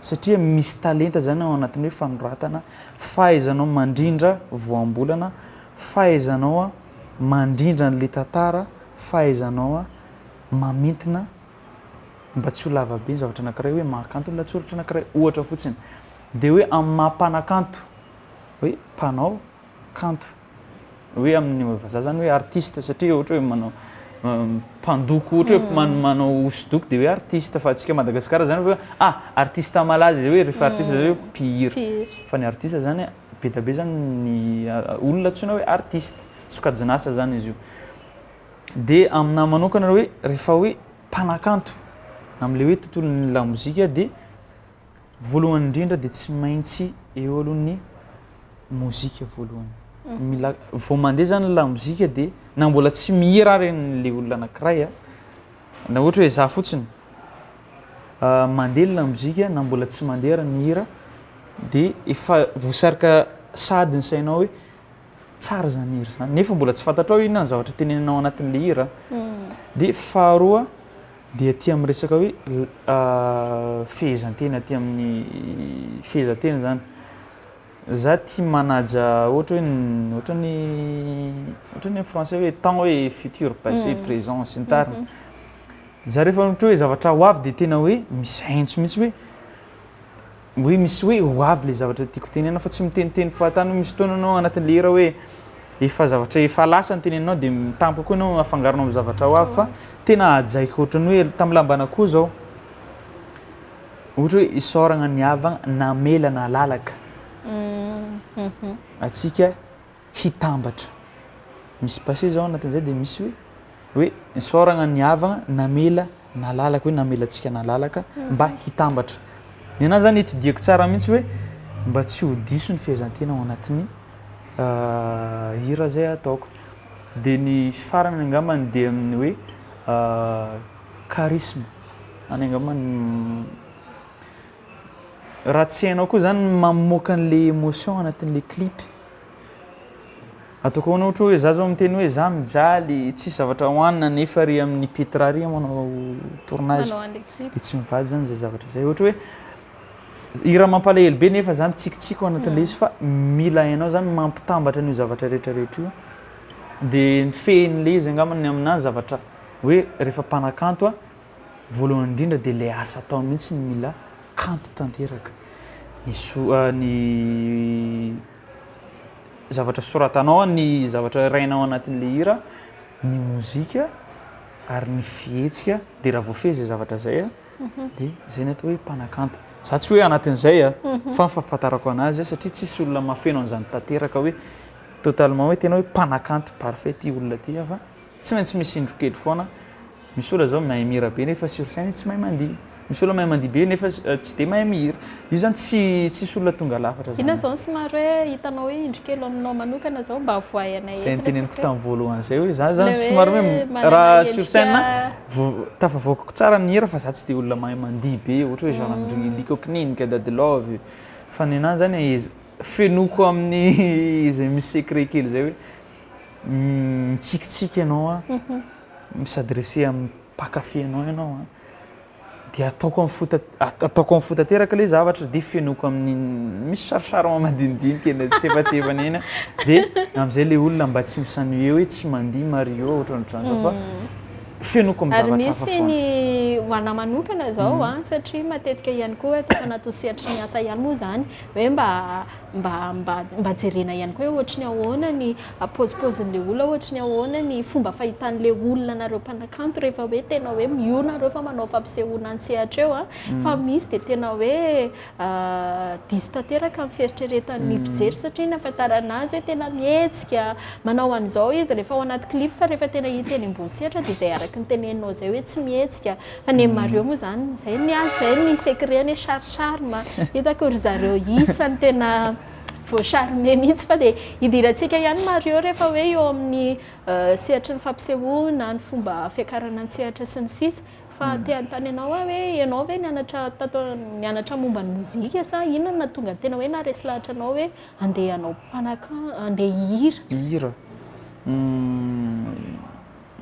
Satria misy talenta izany ao anatin'ny hoe fanoratana, fahaizanao mandrindra voambolana, fahaizanao mandrindra an'ilay tantara, fahaizanao mamintina mba tsy ho lava be ny zavatra anankiray hoe mahakanto ny lahatsoratra anankiray ohatra fotsiny. Dia hoe amin'ny maha mpanakanto hoe mpanao kanto. Hoe amin'ny vazaha zany hoe artiste satria ohatra hoe manao mpandoko ohatra hoe manao hosodoko dia hoe artiste fa antsika Madagasikara zany hoe ah artiste malaza izay hoe rehefa artiste zay hoe mpihira. Fa ny artiste zany be dia be zany ny olona antsoina hoe artiste, sokajin'asa zany izy io. Dia aminahy manokana hoe rehefa hoe mpanakanto amin'ilay hoe tontolon'ny lamozika dia Voalohany indrindra dia tsy maintsy eo aloha ny mozika voalohany. Mila vao mandeha zany ny lamozika dia na mbola tsy mihira ary le olona anankiray a, na ohatra hoe za fotsiny mandeha ny lamozika na mbola tsy mandeha ary ny hira dia efa voasarika sahady ny sainao hoe tsara zany hira zany nefa mbola tsy fantatrao hoe inona ny zavatra teneninao anatin'le hira. Dia faharoa dia aty amin'ny resaka hoe fehezanteny aty amin'ny fehezanteny zany za tia manaja ohatra hoe ohatra ny ohatra ny amin'ny français hoe temps hoe futur passé présent sy ny tariny za rehefa ohatra hoe zavatra ho avy dia tena hoe misy haintso mihitsy hoe hoe misy hoe ho avy le zavatra tiako tenenina fa tsy miteniteny fahatany hoe misy fotoana anao anatin'le hira hoe efa zavatra efa lasa ny teneninao dia mitampoka koa ianao afangaronao amin'ny zavatra ho avy fa tena hajaiko ohatran'ny hoe tamin'ny lamban'akoho zao ohatra hoe isaoragna ny havagna namela nalalaka antsika hitambatra. Misy passé zao anatin'izay dia misy hoe hoe nisaoragna ny havagna namela nalalaka hoe namela antsika nalalaka mba hitambatra. Ny anahy zany étudier-ko tsara mihitsy hoe mba tsy ho diso ny fehezanteny ao anatin'ny hira zay ataoko. Dia ny farany angambany dia amin'ny hoe charisme, any angambany Raha tsy hainao koa zany ny mamoaka an'le émotion anatin'le clip, ataoko ahoana ohatra hoe za zao miteny hoe za mijaly tsisy zavatra hohanina nefa ary amin'ny Petra ary manao tournage de tsy mivady zany zay zavatra zay, ohatra hoe hira mampalahelo be nefa za mitsikitsiky ao anatin'le izy fa mila hainao zany mampitambatra an'io zavatra rehetrarehetra io de ny fehin'le izy angamba ny aminahy zavatra hoe rehefa mpanakanto a Voalohany indrindra dia ilay asa atao mihitsy no mila kanto tanteraka. Ny so- ny zavatra soratanao, ny zavatra rainao anatin'ilay hira, ny mozika ary ny fihetsika dia raha voafehy izay zavatra izay a, dia izay ny atao hoe mpanakanto. Za tsy hoe anatin'izay a, fa ny fahafantarako anazy satria tsisy olona mahafeno an'izany tanteraka hoe totalement hoe tena hoe mpanakanto parfait ity olona ity fa tsy maintsy misy indro kely foana. Misy olona zao mahay mihira be nefa sur scène izy tsy mahay mandihy. Misy olona mahay mandihy be nefa tsy dia mahay mihira. Io zany tsy tsisy olona tonga lafatra zany. Inona zao no somary hoe hitanao hoe indro kely aminao manokana zao mba avoahy anay eto Zay noteneniko tamin'ny voalohany zay hoe za zany somary hoe raha sur scène tafavoakako tsara ny hira fa za tsy dia olona mahay mandihy be ohatra hoe genre an-dry Liko Kininika, Dady Love. Fa ny anahy zany fenoiko amin'ny izay misy secret kely zay hoe mitsikitsiky ianao a, mi-s'adresser amin'ny mpankafy anao ianao a, dia ataoko amin'ny fo ataoko amin'ny fo tanteraka ilay zavatra dia fenoiko amin'ny misy charme madinidinika eny antsefatsefany eny dia amin'izay ilay olona mba tsy mi-s'ennuyer hoe tsy mandihy Mario ohatran'ohatran'izao fa fenoiko amin'ny Ary zavatra hafa misy foana. ny ho anà manokana izao a, satria matetika ihany koa ataoko anatin'ny sehatry ny asa ihany moa izany hoe mba mba mba mba jerena ihany koa hoe ohatry ny ahoana ny paozipaozin'ilay olona, ohatry ny ahoana ny fomba fahitan'ilay olona anareo mpanakanto rehefa hoe tena hoe io nareo fa manao fampisehoana an-tsehatra eo a, fa misy dia tena hoe diso tanteraka ny fieritreretan'ny mpijery satria ny ahafantarana azy hoe tena mihetsika, manao an'izao izy rehefa ao anaty clip fa rehefa tena hita eny ambony sehatra dia izay araka ny teneninao izay hoe tsy mihetsika. Fa ny Mario moa zany, zay ny azy, zay ny secret-ny hoe char charme. Hitako ry zareo isany tena voa-charmer mihitsy fa dia idirantsika ihany Mario rehefa hoe eo amin'ny sehatry ny fampisehoana, ny fomba fiakarana an-tsehatra sy ny sisa. Fa te hanontany anao aho hoe ianao ve nianatra tato nianatra momba ny mozika sa inona no nahatonga tena hoe naharesy lahatra anao hoe andeha hanao mpanakanto, andeha hihira? Hihira?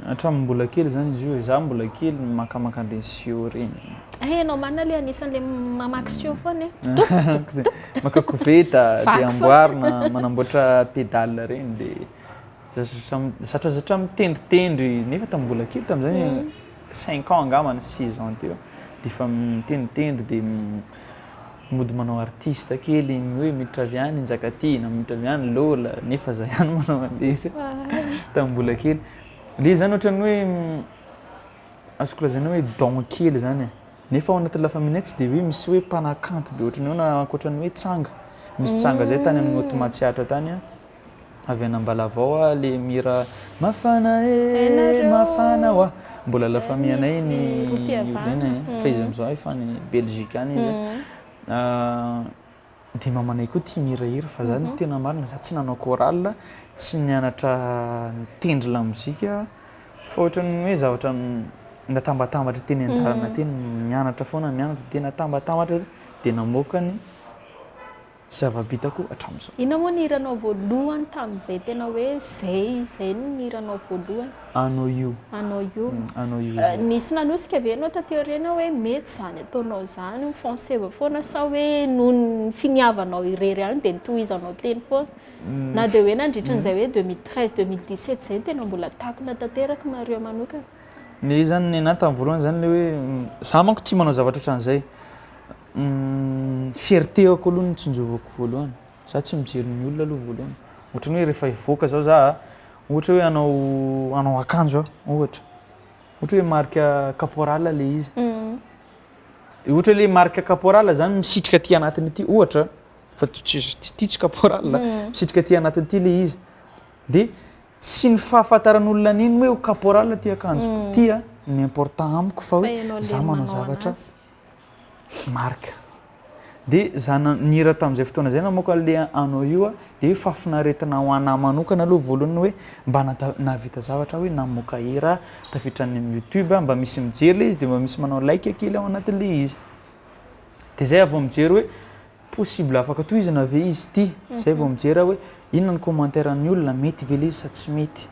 Hatramin'ny mbola kely zany izy io e, za mbola kely makamaka an'ireny siô ireny. Hay ianao marina le anisan'le mamaky siô foana e. Tok tok tok. Maka koveta Vaky dia foana. amboarina, manamboatra pédale ireny dia zatrazatra mitendritendry nefa tamin'ny mbola kely tamin'izany cinq ans angamba na six ans teo dia efa mitendritendry dia. mody manao artiste kely hoe miditra avy any Njakatiana, miditra avy any Lola, nefa za ihany manao an'le izy tamin'ny mbola kely. Le izy zany ohatran'ny hoe azoko lazaina hoe don kely zany e, nefa ao anatin'ny la famille-nay tsy de hoe misy hoe mpanakanto be ohatran'ny ahoana ankoatran'ny hoe tsanga, misy tsanga zay tany amin'ny Haute Matsiatra tany an. Avy any Ambalavao aho le mihira mafana e mafana hoa mbola la famille anay ny olona e fa izy amizao efa any Belgique any izy de mamanay koa tia mihirahira fa za ny tena marina za tsy nanao chorale tsy nianatra nitendry lamozika fa ohatran'ny hoe zavatra natambatambatra teny an-dalana teny mianatra foana mianatra de natambatambatra de namoaka ny zava-bitako hatramin'izao. Inona moa ny hiranao voalohany tamin'izay tena hoe zay zay no hiranao voalohany? Anao io. Anao io. Anao io izay. Nisy nanosika ve ianao taty aoriana hoe mety izany ataonao izany, mi-foncer foana sa hoe noho ny finiavanao irery ihany dia notohizanao teny foana? Na dia hoe nandritra an'izay hoe 2013, 2017 izay tena mbola takona tanteraka Mario manokana. Ny zany ny anahy tamin'ny voalohany zany le hoe za manko tia manao zavatra ohatran'izay. Fierté-ako aloha no tsinjovako voalohany, za tsy mijery ny olona aloha voalohany, ohatran'ny hoe rehefa hivoaka zao za ohatra hoe hanao hanao akanjo aho ohatra, ohatra hoe marika caporal le izy, de ohatra hoe le marika caporal zany misitrika aty anatiny aty ohatra fa tsy ty tsy caporal, misitrika aty anatiny aty le izy de tsy ny fahafantaran'olona an'iny hoe caporal ty akanjoko ty a no important amiko fa hoe za manao zavatra Marc. Dia za nihira tamin'izay fotoana izay namoaka an'le anao io aho, dia hoe fahafinaretana ho anà manokana aloha voalohany hoe mba nahavita zavatra aho hoe namoaka hira tafiditra any amin'ny youtube, mba misy mijery ilay izy dia mba misy manao like kely ao anatin'ilay izy. Dia zay aho vao mijery hoe possible afaka tohizana ve izy ity, zay vao mijery aho hoe inona ny commentaire an'ny olona, mety ve ilay izy sa tsy mety.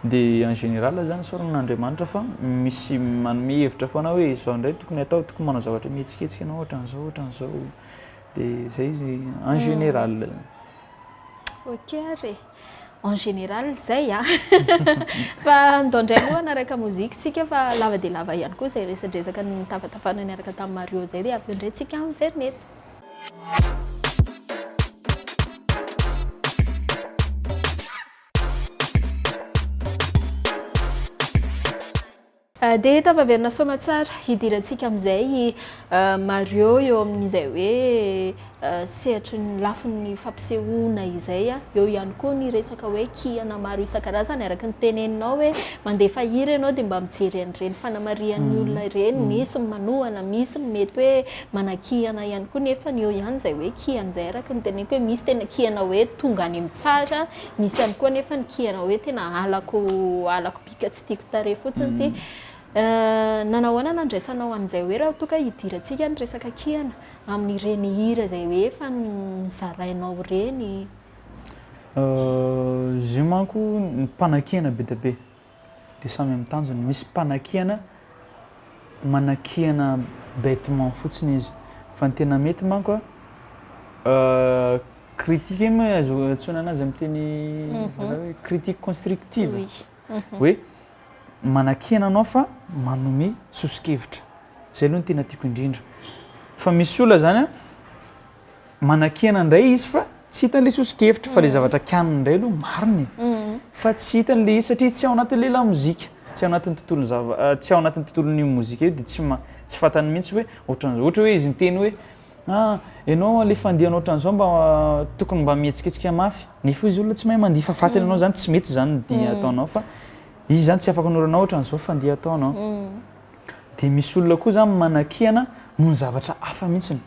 Dia en général zany isaorana an'Andriamanitra fa misy manome hevitra foana hoe izao indray tokony atao, tokony manao zavatra mihetsiketsika ianao ohatran'izao ohatran'izao, dia zay izy en général. Ok ary e! En général zay a! Fa andao indray aloha hanaraka mozika tsika fa lava dia lava ihany koa izay resadresaka nitafatafana niaraka tamin'i Mario izay dia avy eo indray tsika miverina eto. Dia tafaverina soamatsara hidirantsika amin'izay i Mario eo amin'izay hoe sehatry ny lafiny fampisehoana izay. Eo ihany koa ny resaka hoe kihana maro isan-karazany araka ny teneninao hoe mandefa hira ianao dia mba mijery an'ireny fanamarihan'ny olona ireny, misy ny manohana, misy ny mety hoe manakihana ihany koa nefa eo ihany izay hoe kihana izay araka ny teneniko hoe misy tena kihana hoe tonga any amin'ny tsara, Misy ihany koa anefa ny kihana hoe tena halako halako bika tsy tiako tarehy fotsiny ity. Nanao ahoana nandraisanao an'izay hoe raha toa ka hidirantsika ny resaka kihana amin'ireny hira izay hoe efa nozarainao ireny? Izy io manko ny mpanakihana be dia be. dia samy amin'ny tanjony, misy mpanakiana manakiana bêtement fotsiny izy fa ny tena mety manko a critique iny moa azo antsoina anazy amin'ny teny hoe critique constructive hoe manakiana anao fa manome soso-kevitra, zay aloha no tena tiako indrindra fa misy olona zany a Manakiana indray izy fa tsy hitany le soso-kevitra fa le zavatra kianiny indray aloha marina e. Fa tsy hitany le izy satria tsy ao anatin'le lamozika, tsy ao anatin'ny tontolon'ny zava- tsy ao anatin'ny tontolon'io mozika io dia tsy ma- tsy fantany mihitsy hoe ohatran'izao. Ohatra hoe izy miteny hoe ah ianao le fandihanao ohatran'izao mba tokony mba mihetsiketsika mafy, nefa izy olona tsy mahay mandihy fa fantany ianao zany tsy mety zany ny dihy ataonao fa izy zany tsy afaka hanoro anao ohatran'izao fandihy ataonao. Dia misy olona koa zany manakiana noho ny zavatra hafa mihitsiny.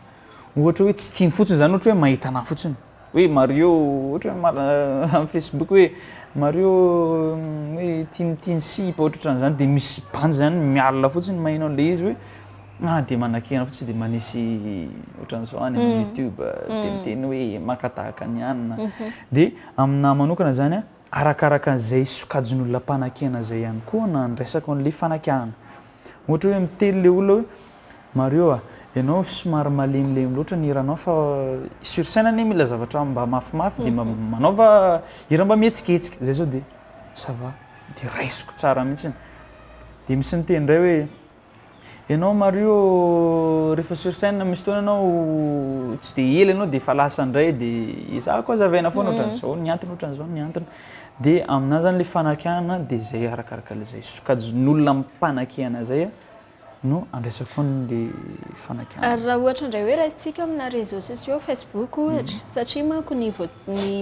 Ohatra hoe tsy tiany fotsiny zany ohatra hoe mahita anah fotsiny hoe Mario ohatra hoe amin'ny Facebook hoe Mario hoe tia mitia ny sipa ohatrohatran'izany dia misy bandy zany mialona fotsiny maheno an'ilay izy hoe ah dia manakihana fotsiny dia manisy ohatran'izao any amin'ny YouTube dia miteny hoe maka tahaka an'i anona dia aminahy manokana zany an arakaraka an'izay sokajin'olona mpanakihana izay ihany koa no andraisako an'ilay fanakianana. Ohatra hoe miteny le olona hoe Mario a, ianao somary malemilemy loatra ny hiranao fa sur scène anie mila zavatra mba mafimafy dia mba manaova hira mba mihetsiketsika, zay zao dia ça va, dia raisiko tsara mihitsy. Dia misy miteny indray hoe. Ianao Mario rehefa sur scène misy fotoana ianao tsy dia ela ianao dia efa lasa indray dia ezahako hazavaina foana ohatran'izao ny antony ohatran'izao ny antony. Dia aminahy zany ilay fanakianana dia izay arakaraka an'izay sokajin'olona mpanakihana izay no andraisako an'ilay fanakianana. Ary raha ohatra indray hoe raisintsika amina réseaux sociaux, Facebook ohatra, satria manko ny ny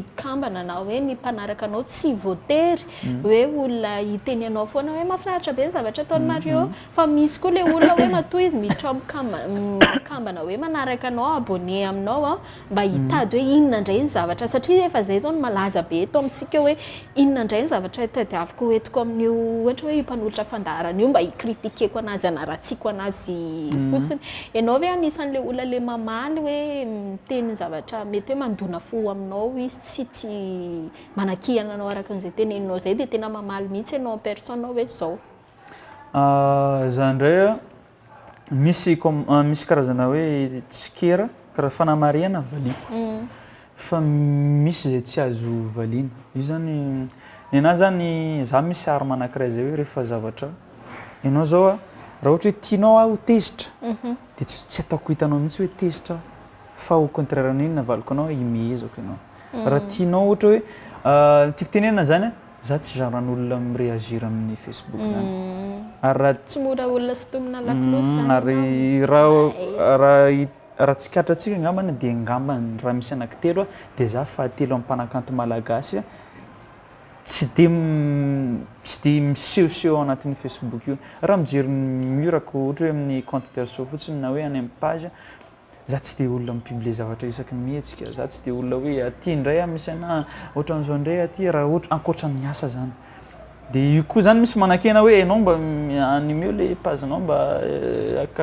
mpikambana na hoe ny mpanaraka anao tsy voatery hoe olona hiteny anao foana hoe mahafinaritra be ny zavatra ataon'i Mario fa misy koa ilay olona hoe matoa izy miditra ao mikambana hoe manaraka anao abonné aminao an mba hitady hoe inona indray ny zavatra satria efa izay izao no malaza be eto amintsika hoe inona indray ny zavatra tadiaviko hoentiko amin'io ohatra hoe io mpanolotra fandaharana io mba hi-critiquer-ko anazy hanaratsiako anazy fotsiny. Ianao ve anisan'ilay olona ilay mamaly hoe miteny zavatra mety hoe mandona fo aminao izy tsy tsy manakihana anao araka an'izay teneninao izay dia tena mamaly mihitsy ianao en personne hoe izao? Za indray a, misy com- misy karazana hoe tsikera, karaha fanamarihana valiako fa misy izay tsy azo valiana, io zany ny anahy zany za misy arme anankiray zay hoe rehefa zavatra ianao zao a raha ohatra hoe tianao aho ho tezitra de tsy tsy ataoko hitanao mihitsy hoe tezitra aho fa au contraire an'iny navaliko anao imehezako ianao, raha tianao ohatra hoe ny tiako tenenina zany a Za tsy genre an'olona mi-réagir amin'ny Facebook zany. Ary raha Tsy mora olona sintomina lakolosy zany ianao. Ary raha raha raha tsikaritrantsika angambany dia angambany raha misy anankitelo aho dia za fahatelo amin'ny mpanakanto malagasy tsy dia tsy dia misehoseho ao anatin'io Facebook io. Raha mijery ny mur-ko ohatra hoe amin'ny compte perso fotsiny na hoe any amin'ny page Za tsy dia olona mi-publier zavatra isaky ny mihetsika, za tsy dia olona hoe aty indray aho misy anah, ohatran'izao indray aty raha ohatra, ankoatra ny asa zany. Dia io koa zany misy manakena hoe ianao mba animeo le page-nao mba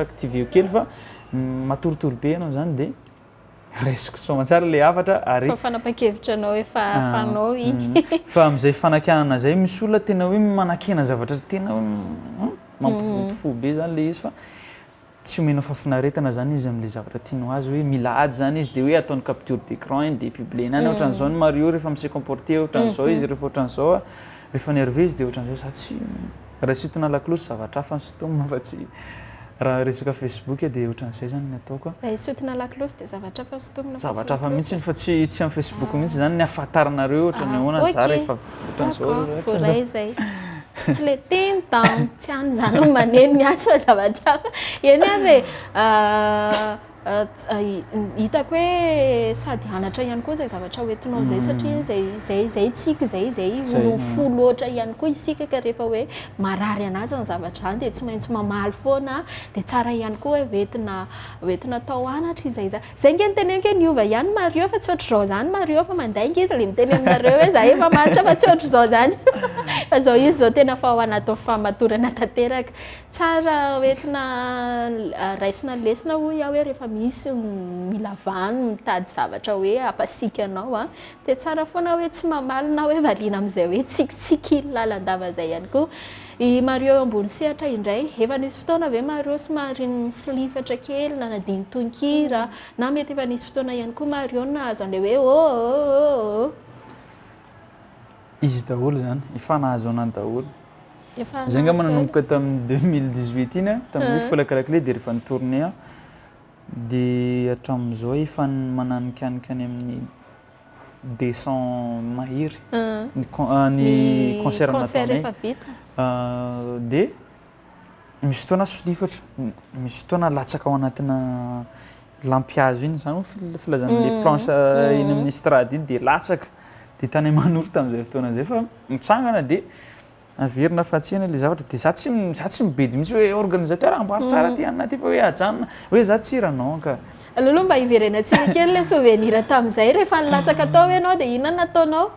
activer-o kely fa matoritory be ianao zany dia raisiko soamantsara le hafatra ary Fa fanapahan-kevitra anao efa fanao iny. Fa amin'izay fanakianana izay misy olona tena hoe manakena zavatra tena hoe mampivonto fo be zany le izy fa Tsy omenao fahafinaretana zany izy amle zavatra tiany ho azy hoe mila ady zany izy de hoe ataony capture d'écran iny de publier-ny any ohatran'izao ny Mario rehefa mi se comporter ohatran'izao izy rehefa ohatran'izao rehefa nerveux izy de ohatran'izao za tsy raha hisintona lakolosy zavatra hafa no sintomina fa tsy raha resaka Facebook de ohatran'izay zany ny ataoko Raha hisintona lakolosy de zavatra hafa no sintomina fa tsy zavatra hafa mihitsy fa tsy tsy amin'ny Facebook mihitsy zany ny ahafantaranareo ohatran'ny ahoana za rehefa ohatran'izao D'accord, voaray izay. Tsy le teny tam, tsy any zany no maneno ny azy fa zavatra hafa. Eny ary e, hitako hoe sady anatra ihany koa izay zavatra hoentinao izay satria izay izay izay tsika izay izay olon'ny fo loatra ihany koa isika ka rehefa hoe marary anazy ny zavatra izany dia tsy maintsy mamaly foana dia tsara ihany koa hoe hoentina hoentina atao anatra izay za Zay nge no teneniko hoe niova ihany Mario fa tsy ohatr'izao zany Mario fa mandainga izy le miteny aminareo hoe za efa matotra fa tsy ohatr'izao zany fa zao izy zao tena fa ao anatin'ny fahamatorana tanteraka. Tsara hoentina raisina lesona hoy aho hoe rehefa misy mila vanona mitady zavatra hoe hampasiaka anao an, dia tsara foana hoe tsy mamaly na hoe valiana amin'izay hoe tsikitsiky lalandava izay ihany koa. I Mario eo ambony sehatra indray. Efa nisy fotoana ve Mario somary nisolifatra kely nanadino tononkira na mety efa nisy fotoana ihany koa Mario nahazo an'ilay hoe ôôôô. Izy daholo izany, efa nahazo anah daholo. Zay angamba nanomboka tamin'ny 2018 iny, tamin'ny hoe Folaka la clé dia rehefa ni-tourner aho dia hatramin'izao efa mananikanika any amin'ny 200 mahery ny ny concert nataonay dia misy fotoana solifatra, misy fotoana latsaka ao anatina lampihazo iny, izany moa filazan'ilay planche eny amin'ny estrade iny dia latsaka, dia tany Mahanoro tamin'izay fotoana izay fa mitsangana dia Averina fa tsy ela le zavatra de za tsy za tsy mibedy mihitsy hoe organisateur amboary tsara ty anona ty fa hoe ajanona hoe za tsy hira non ka. Aleo aloha mba hiverenantsika kely le souvenir tamin'izay rehefa nilatsaka tao ianao dia inona no nataonao?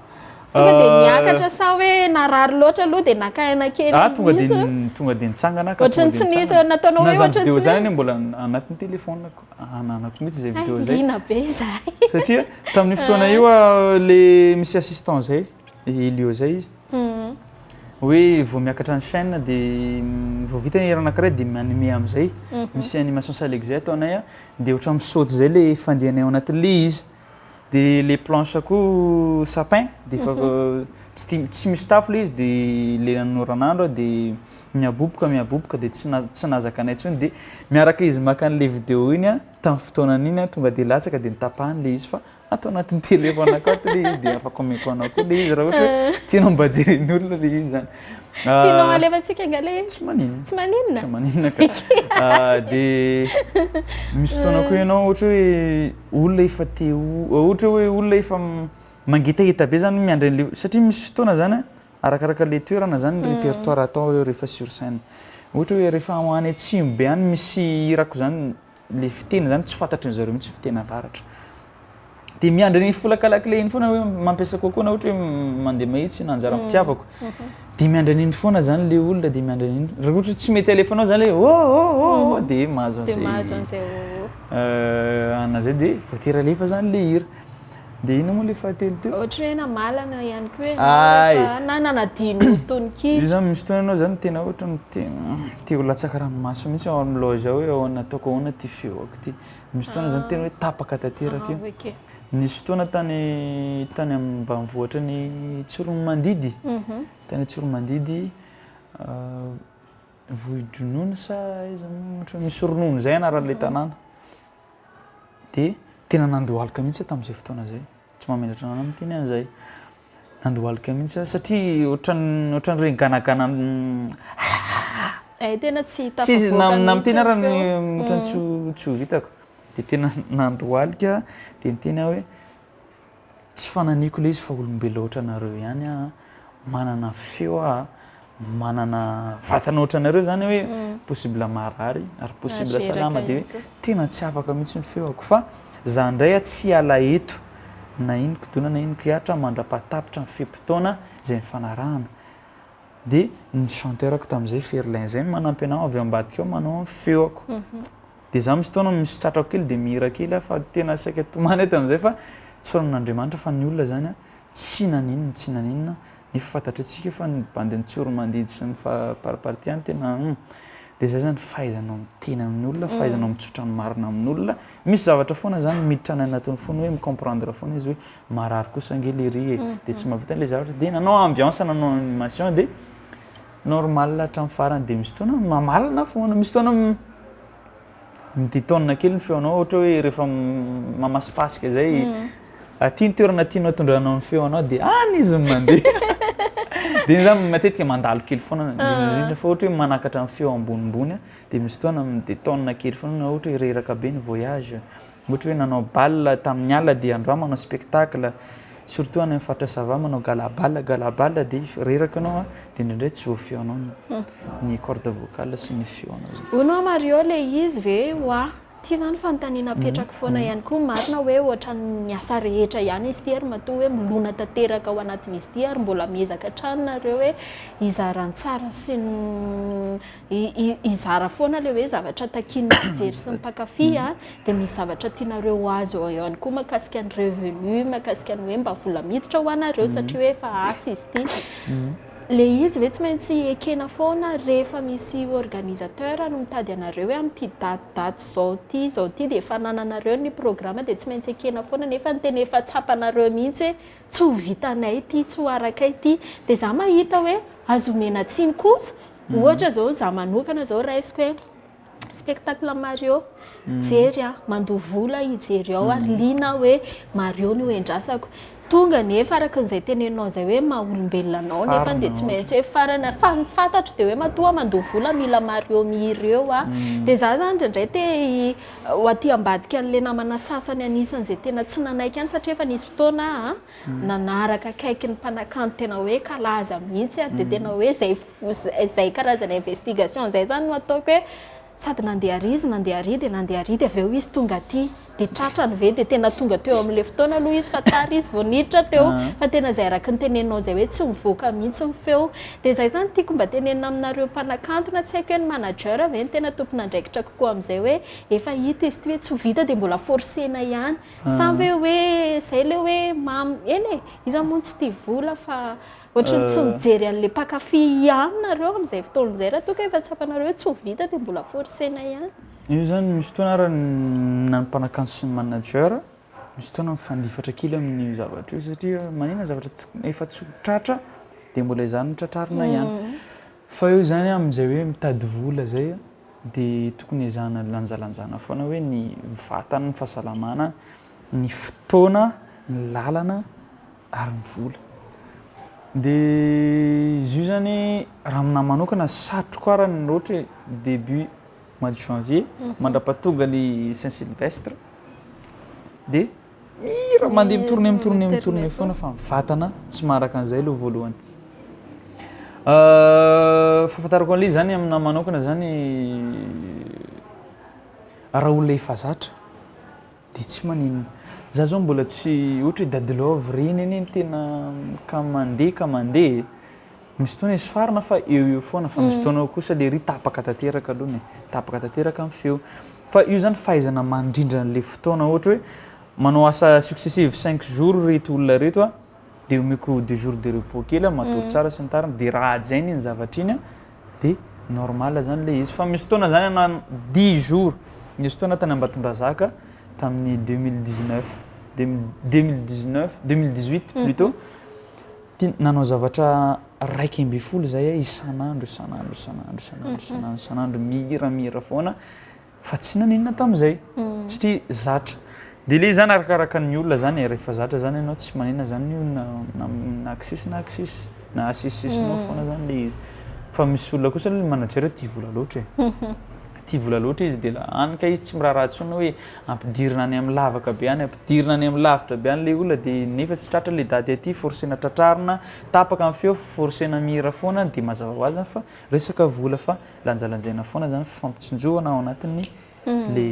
Tonga dia niakatra sa hoe narary loatra aloha dia naka aina kely Ah tonga dia tonga dia nitsangana ka. Ohatran'ny tsy nisy nataonao hoe ohatran'ny tsy. Na zany vidéo zany anie mbola anatin'ny téléphone-ko ananako mihitsy izay vidéo izay. Liana be izahay. Satria tamin'io fotoana io le misy assistant zay Elio zay izy. Hoe vao miakatra ny chaîne dia vao vita ny hira anankiray dia mi-animer amin'izay. Misy animation salegy zay ataonay a, dia ohatran'ny misaoty zay le fandehanay ao anatin'le izy. Dia le planche koa sapin dia efa tsy tia tsy misy tafo le izy de leran'ny oran'andro de mihaboboka mihaboboka de tsy na- tsy nahazakanay intsony de miaraka izy maka an'le vidéo iny a tamin'ny fotoanan'iny a tonga de latsaka de notapahany le izy fa ato anatin'ny téléphone-ko ato le izy de afaka omeko anao koa le izy raha ohatra hoe tianao mba jeren'ny olona le izy zany. Tianao alefantsika angaha le izy? Tsy maninona. Tsy maninona? Tsy maninona ka. De misy fotoana koa ianao ohatra hoe olona efa te ho ohatra hoe olona efa mangetaheta be zany miandry an'le satria misy fotoana zany a arakaraka le toerana zany ny répertoire atao eo rehefa sur scène. Ohatra hoe rehefa any atsimo be any misy hirako zany le fiteny zany tsy fantatry ny zareo mihitsy fiteny avaratra. De miandry an'iny folaka lakile iny foana hoe mampiasa kokoa na ohatra hoe mandeha mahitsy na anjaram-pitiavako. De miandry an'iny foana zany le olona de miandry an'iny. Raha ohatra hoe tsy mety alefanao zany le ô ô ô ô de mahazo De an'izay mahazo an'izay ô ô. Ana zay de voatery alefa zany le hira. De inona moa le fahatelo teo? Ohatra hoe namalana ihany koa ianao rehefa na nanadino tononkira. Io zany misy fotoana ianao zany tena ohatra hoe te ho latsaka ranomaso mihitsy ao amin'ny loge ao hoe ahoana ataoko ahoana ity feoko ity. Misy fotoana zany tena hoe tapaka tanteraka io. Nisy fotoana tany tany ambanivohitra ny Tsiroanomandidy, tany Tsiroanomandidy Vohidronono sa aiza moa ohatra hoe misy ronono izay anaran'ilay tanàna. Dia tena nandohalika mihitsy aho tamin'izay fotoana izay, tsy mahamenatra anah miteny an'izay. Nandohalika mihitsy aho satria ohatran'ny ohatran'ireny ganagana Hay tena tsy Tsy izy tafavoaka na mihitsy miteny ara ny ny feo. ohatran'ny tsy ho tsy ho vitako. Dia tena nandohalika aho dia niteny aho hoe Tsy fananiko ilay izy fa olombelona ohatranareo ihany aho an, manana feo aho an, manana vatana ohatranareo izany hoe possible marary ary possible salama dia hoe tena tsy afaka mihitsy ny feoko fa za indray aho tsy hiala eto na ino kidona na ino kihatra mandra-pahatapitra ny fe-potoana izay nifanarahana. Dia ny chanteur-ko tamin'izay Ferlin izay no manampy anah avy ao ambadika ao manao ny feoko. Dia za misy fotoana misy tratrako kely dia mihira kely aho fa tena saika tomany aho tamin'izay fa isaorana an'Andriamanitra fa ny olona zany tsy naninona tsy naninona nefa fantatr'antsika fa ny bandy nitsoro-mandidy sy ny fariparty any tena hum. Dia zay zany fahaizanao miteny amin'ny olona, fahaizanao mitsotra ny marina amin'olona. Misy zavatra foana zany miditra any anatin'ny fony hoe mi-comprendre foana izy hoe marary kosa ange lery e, dia tsy mahavita an'ilay zavatra dia nanao ambiance nanao animation dia normal hatramin'ny farany dia misy fotoana mamalana foana, misy fotoana mi-detonne kely ny feonao ohatra hoe rehefa mamasipasika zay aty ny toerana tianao tondranao ny feonao dia any izy no mandeha dia zany matetika mandalo kely foana indrindra indrindra fa ohatra hoe manakatra ny feo ambonimbony dia misy fotoana mi-detonne kely foana na ohatra hoe reraka be ny voyage Ohatra hoe nanao bal tamin'ny alina dia androany manao spectacle, surtout any amin'ny faritra Sava manao gala bal, gala bal dia reraka ianao dia indraindray tsy voafehinao ny corde vocale sy ny feonao zay. Hono hoa Mario le izy ve hoa? Ty zany fanontaniana apetrako foana ihany koa, marina hoe ohatran'ny asa rehetra ihany izy ity ary matoa hoe milona tanteraka ao anatin'izy ity ary mbola miezaka hatrany nareo hoe hizara ny tsara sy ny hizara foana ilay hoe zavatra takian'ny mpijery sy ny mpankafy a, dia misy zavatra tianareo ho azo eo ihany koa mahakasika ny revenu, mahakasika ny hoe mba vola miditra ho anareo satria hoe efa asa izy ity. Ilay izy ve tsy maintsy ekena foana rehefa misy organisateur no mitady anareo hoe amin'ity daty daty izao ity izao ity dia efa anananareo ny programme dia tsy maintsy ekena foana nefa ny tena efa tsapanareo mihitsy hoe tsy ho vitanay ity, tsy ho arakay ity. Dia za mahita hoe azo omena tsiny kosa Ohatra zao za manokana zao raisiko hoe spectacle Mario, jery aho, mandoa vola hijery ao ary liana aho hoe Mario no endrasako. Tonga nefa araka an'izay teneninao izay hoe maha olombelona anao nefa dia tsy maintsy hoe farany fa ny fantatro dia hoe matoa aho mandoa vola mila Mario mihira eo aho. Dia za zany indraindray te ho aty ambadika an'ilay namana sasany anisan'izay tena tsy nanaiky ihany satria efa nisy fotoana aho nanaraka akaiky ny mpanakanto tena hoe kalaza mihitsy aho dia tena hoe izay izay karazana investigation izay zany no ataoko hoe sady nandeha ary izy nandeha ary dia nandeha ary dia avy eo izy tonga aty dia tratrany ve dia tena tonga teo amin'ilay fotoana aloha izy fa tara izy vao niditra teo fa tena izay araka ny teneninao izay hoe tsy mivoaka mihitsy ny feo dia izay zany tiako mba tenenina aminareo mpanakanto na tsy haiko hoe ny manager ve no tena tompon'andraikitra kokoa amin'izay hoe efa hita izy ity hoe tsy ho vita dia mbola forcer-na ihany Sa ve hoe zay le hoe mamy, eny e, iza moa no tsy tia vola fa ohatry ny tsy mijery an'le mpankafy ihany nareo amin'izay fotoana izay raha toa ka efa tsapanareo hoe tsy ho vita dia mbola forcer-na ihany. Io zany misy fotoana ary na ny mpanakanto sy ny manager Misy fotoana mifandifatra kely amin'io zavatra io satria manina zavatra efa tsy ho tratra dia mbola izany no tratrarina ihany. Fa eo izany amin'izay hoe mitady vola izay dia tokony ezahana lanjalanjana foana hoe ny vatana, ny fahasalamana, ny fotoana, ny lalana ary ny vola. Dia izy io izany raha aminahy manokana satriko ara ny ohatra hoe début mois de janvier mandrapatonga ny saint sylvestre dia mihira mandeha mi-tourner mi-tourner mi-tourner foana fa ny vatana tsy maharaka an'izay aloha voalohany. Fahafantarako an'ilay izy zany aminahy manokana zany raha olona efa zatra dia tsy maninona. Za zao mbola tsy ohatra hoe Dady Love ireny anie no tena ka mandeha ka mandeha e. Misy fotoana izy farina fa eo eo foana fa misy fotoana kosa le ry tapaka tanteraka aloha e, tapaka tanteraka ny feo. Fa io zany fahaizana mandrindra an'le fotoana ohatra hoe manao asa successive cinq jours reto olona reto a, de omeko deux jours de repos kely aho matory tsara sy ny tariny de raha hajaina iny zavatra iny a de normal zany le izy. Fa misy fotoana zany anao dix jours, nisy fotoana tany Ambatondrazaka tamin'ny 2019, 2019, 2018 plutôt, Ty nanao zavatra 11 zay aho isan'andro isan'andro isan'andro isan'andro isan'andro isan'andro mihira mihira foana fa tsy naninona tamin'izay satria zatra. Dia ilay izy zany arakaraka ny olona zany e, rehefa zatra zany ianao tsy maninona zany io na na na akisisy na akisisy na asesisisinao foana zany ilay izy. Fa misy olona kosa aloha manager hoe tia vola loatra e. Tia vola loatra izy dia hany ka izy tsy miraharaha intsony hoe ampidirina any amin'ny lavaka be any, ampidirina any amin'ny lavitra be any ilay olona dia nefa tsy tratra ilay daty aty, forcena tratrarina, tapaka ny feo, forcena mihira foana dia mazava ho azy zany fa resaka vola fa lanjalanjaina foana zany fifampitsinjovana ao anatin'ny le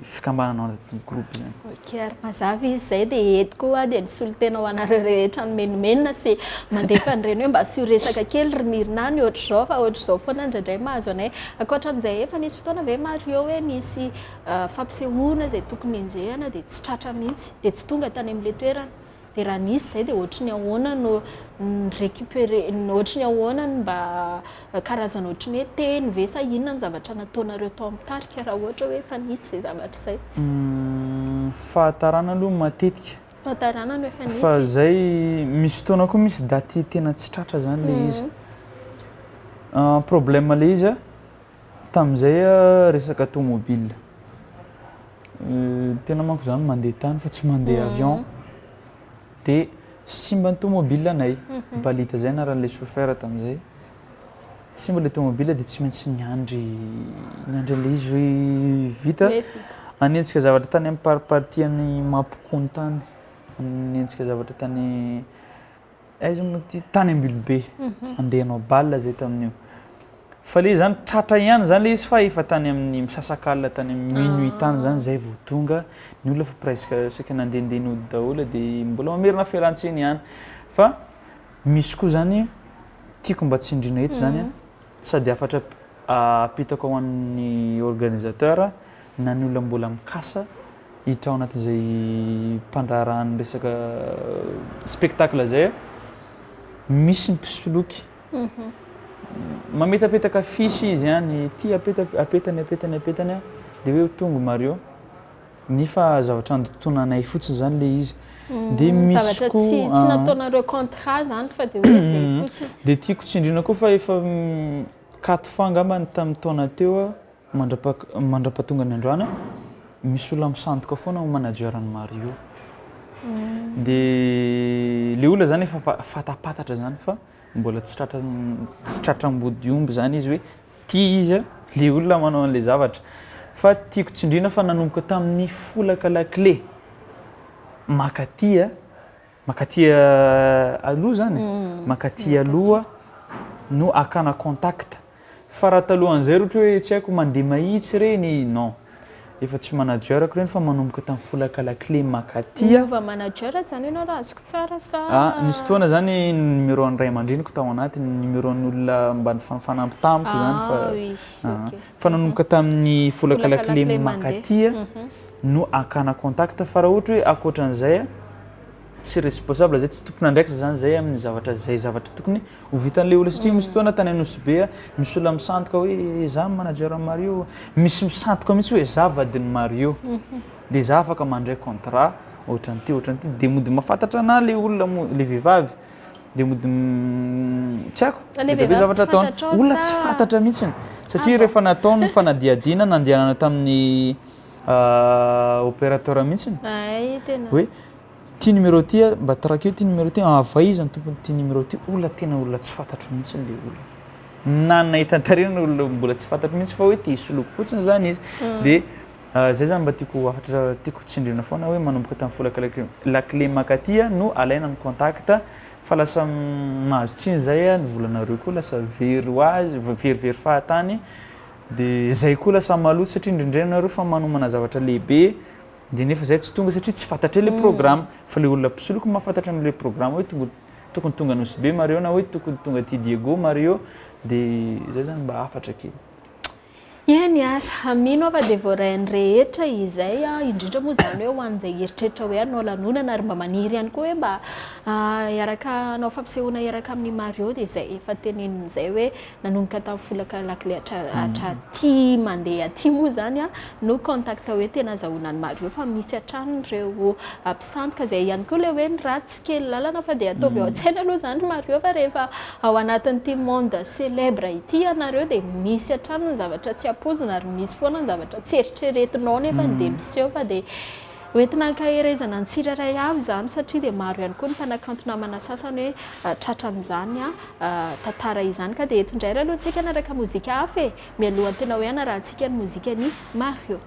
fikambanana ao anatin'ny groupe zany. Ok ary mazava izy izay dia eto koa dia ny solontena ho anareo rehetra mimenomenona sy mandefa an'ireny hoe mba asio resaka kely ry Mirna ny ohatr'izao fa ohatr'izao foana indraindray mahazo anay. Ankoatran'izay efa nisy fotoana ve Mario hoe nisy fampisehoana izay tokony henjehana dia tsy tratra mihitsy dia tsy tonga tany amin'ilay toerana dia raha nisy izay dia ohatry ny ahoana no ni-recuperer ohatry ny ahoana no mba karazana ohatry ny hoe teny ve sa inona ny zavatra nataonareo tao amin'ny tarika raha ohatra hoe efa nisy izay zavatra izay? Fahatarana aloha matetika. Fahatarana no efa nisy. Fa zay misy fotoana koa misy daty tena tsy tratra zany le izy. Problème le izy a, Tamin'izay resaka tomobile. Tena manko zany mandeha tany fa tsy mandeha avion. Dia simba ny tomobile anay. Balita zay anaran'ilay chauffeur tamin'izay. Simba ilay tomobile dia tsy maintsy niandry niandry an'ilay izy hoe vita. Hanenjika zavatra tany amin'ny paripartie an'i Mampikony tany. Hanenjika zavatra tany Aiza moa ty? Tany Ambilobe. Andeha hanao bal zay tamin'io. Fa le izy zany tratra ihany zany le izy fa efa tany amin'ny misasakalina tany amin'ny minuit tany zany zay vao tonga. Ny olona efa presque saika nandehandeha nody daholo dia mbola mamerina fialantsiny ihany. Fa misy koa zany tiako mba tsindriana eto zany an, sady hafatra apitako ho an'ny organisateur na ny olona mbola mikasa hiditra ao anatin'izay mpandraharahan'ny resaka spectacle izay, misy ny mpisoloky. Mametapetaka affiche izy any, ity apetaka, apetany, apetany, apetany an, dia hoe tonga Mario, nefa zavatra andotonanay fotsiny izany ilay izy. Dia misy Zavatra koa, tsy tsy nataonareo contrat izany fa dia hoe izay fotsiny. Dia tiako tsindriana koa fa efa quatre fois angamba tamin'ny taona teo Mandrapatonga ny androany, misy olona misandoka foana ho manager an'i Mario. Dia ilay olona zany efa fatapatatra zany fa mbola tsy tratra tsy tratra ambodiomby zany izy hoe tia izy ilay olona manao an'ilay zavatra. Fa tiako tsindriana fa nanomboka tamin'ny folaka lakile makaty Mankaty aloha zany e, mankaty aloha no akana contact. Fa raha talohan'izay ry ohatra hoe tsy haiko mandeha mahitsy ireny, non. Efa tsy manager-ko ireny fa manomboka tamin'ny folaka la clé mankaty. Niova manager zany ianao raha azoko tsara sa? Ah, nisy fotoana zany ny numéro an'ny ray aman-dreniko tao anatiny, ny numéro an'olona mba nifanampy tamiko zany fa. Ah oui, ok. Fa nanomboka tamin'ny folaka la clé mankaty no akana contact fa raha ohatra hoe ankoatran'izay tsy responsable zay, tsy tompon'andraikitra zany zay amin'ny zavatra zay zavatra tokony ho vitan'ilay olona satria misy fotoana tany Nosy Be misy olona misandoka hoe za manager an'i Mario, misy misandoka mihitsy hoe za vadin'i Mario. de za afaka mandray contrat ohatran'ity ohatran'ity de mody mahafantatra anah le olona mo- le vehivavy de mody tsy haiko Fa le be dia be vehivavy zavatra tsy ataony. fantatrao Olona tsy sa? fantatra mihitsiny satria Ah bon. rehefa natao ny fanadihadiana nandehanana tamin'ny opérateur mihitsiny Ay tena. hoe Ty numéro ty a, mba traqueo ty numéro ty, ava iza ny tompon'ity numéro ty, olona tena olona tsy fantatro mihitsy le olona. Na nahita tarehy olona mbola tsy fantatro mihitsy fa hoe te hisoloky fotsiny zany izy. De zay zany mba tiako hafatra tiako tsindriana foana hoe manomboka tamin'ny folaka la clé mankaty no alaina ny contact fa lasa mahazo tsiny zay a, ny volanareo koa lasa very ho azy, verivery fahatany, de zay koa lasa maloto satria indraindray nareo fa manomana zavatra lehibe Dia nefa zay tsy tonga satria tsy fantatray le programme fa le olona mpisoloky mahafantatra an'le programme hoe tonga tokony tonga Nosy Be Mario na hoe tokony tonga aty Diego Mario dia zay zany mba hafatra kely. Eny ary, mino aho fa dia voarain'ny rehetra izay, indrindra moa izany hoe ho an'izay hieritreritra hoe hanao lanonana ary mba maniry ihany koa hoe mba hiaraka hanao fampisehoana hiaraka amin'i Mario dia izay efa teneniny izay hoe nanomboka tamin'ny folaka lakile hatraty mandeha aty moa izany no contact hoe tena azahoana an'i Mario fa misy hatrany ireo mpisandoka izay ihany koa ilay hoe ny ratsy kely lalana fa dia ataovy ao an-tsaina aloha izany ry Mario fa rehefa ao anatin'ity monde célèbre ity ianareo dia misy hatrany ny zavatra tsy ampoizina ary misy foana ny zavatra tsy eritreretinao nefa dia miseho fa dia Hoentina hankaherezana ny tsirairay avy izany satria dia maro ihany koa ny mpanakanto namana sasany hoe tratran'izany tantara izany ka dia eto indray ary aloha tsika hanaraka mozika hafa e! mialohan'ny tena hoe hanarahantsika ny mozikan'i Mario.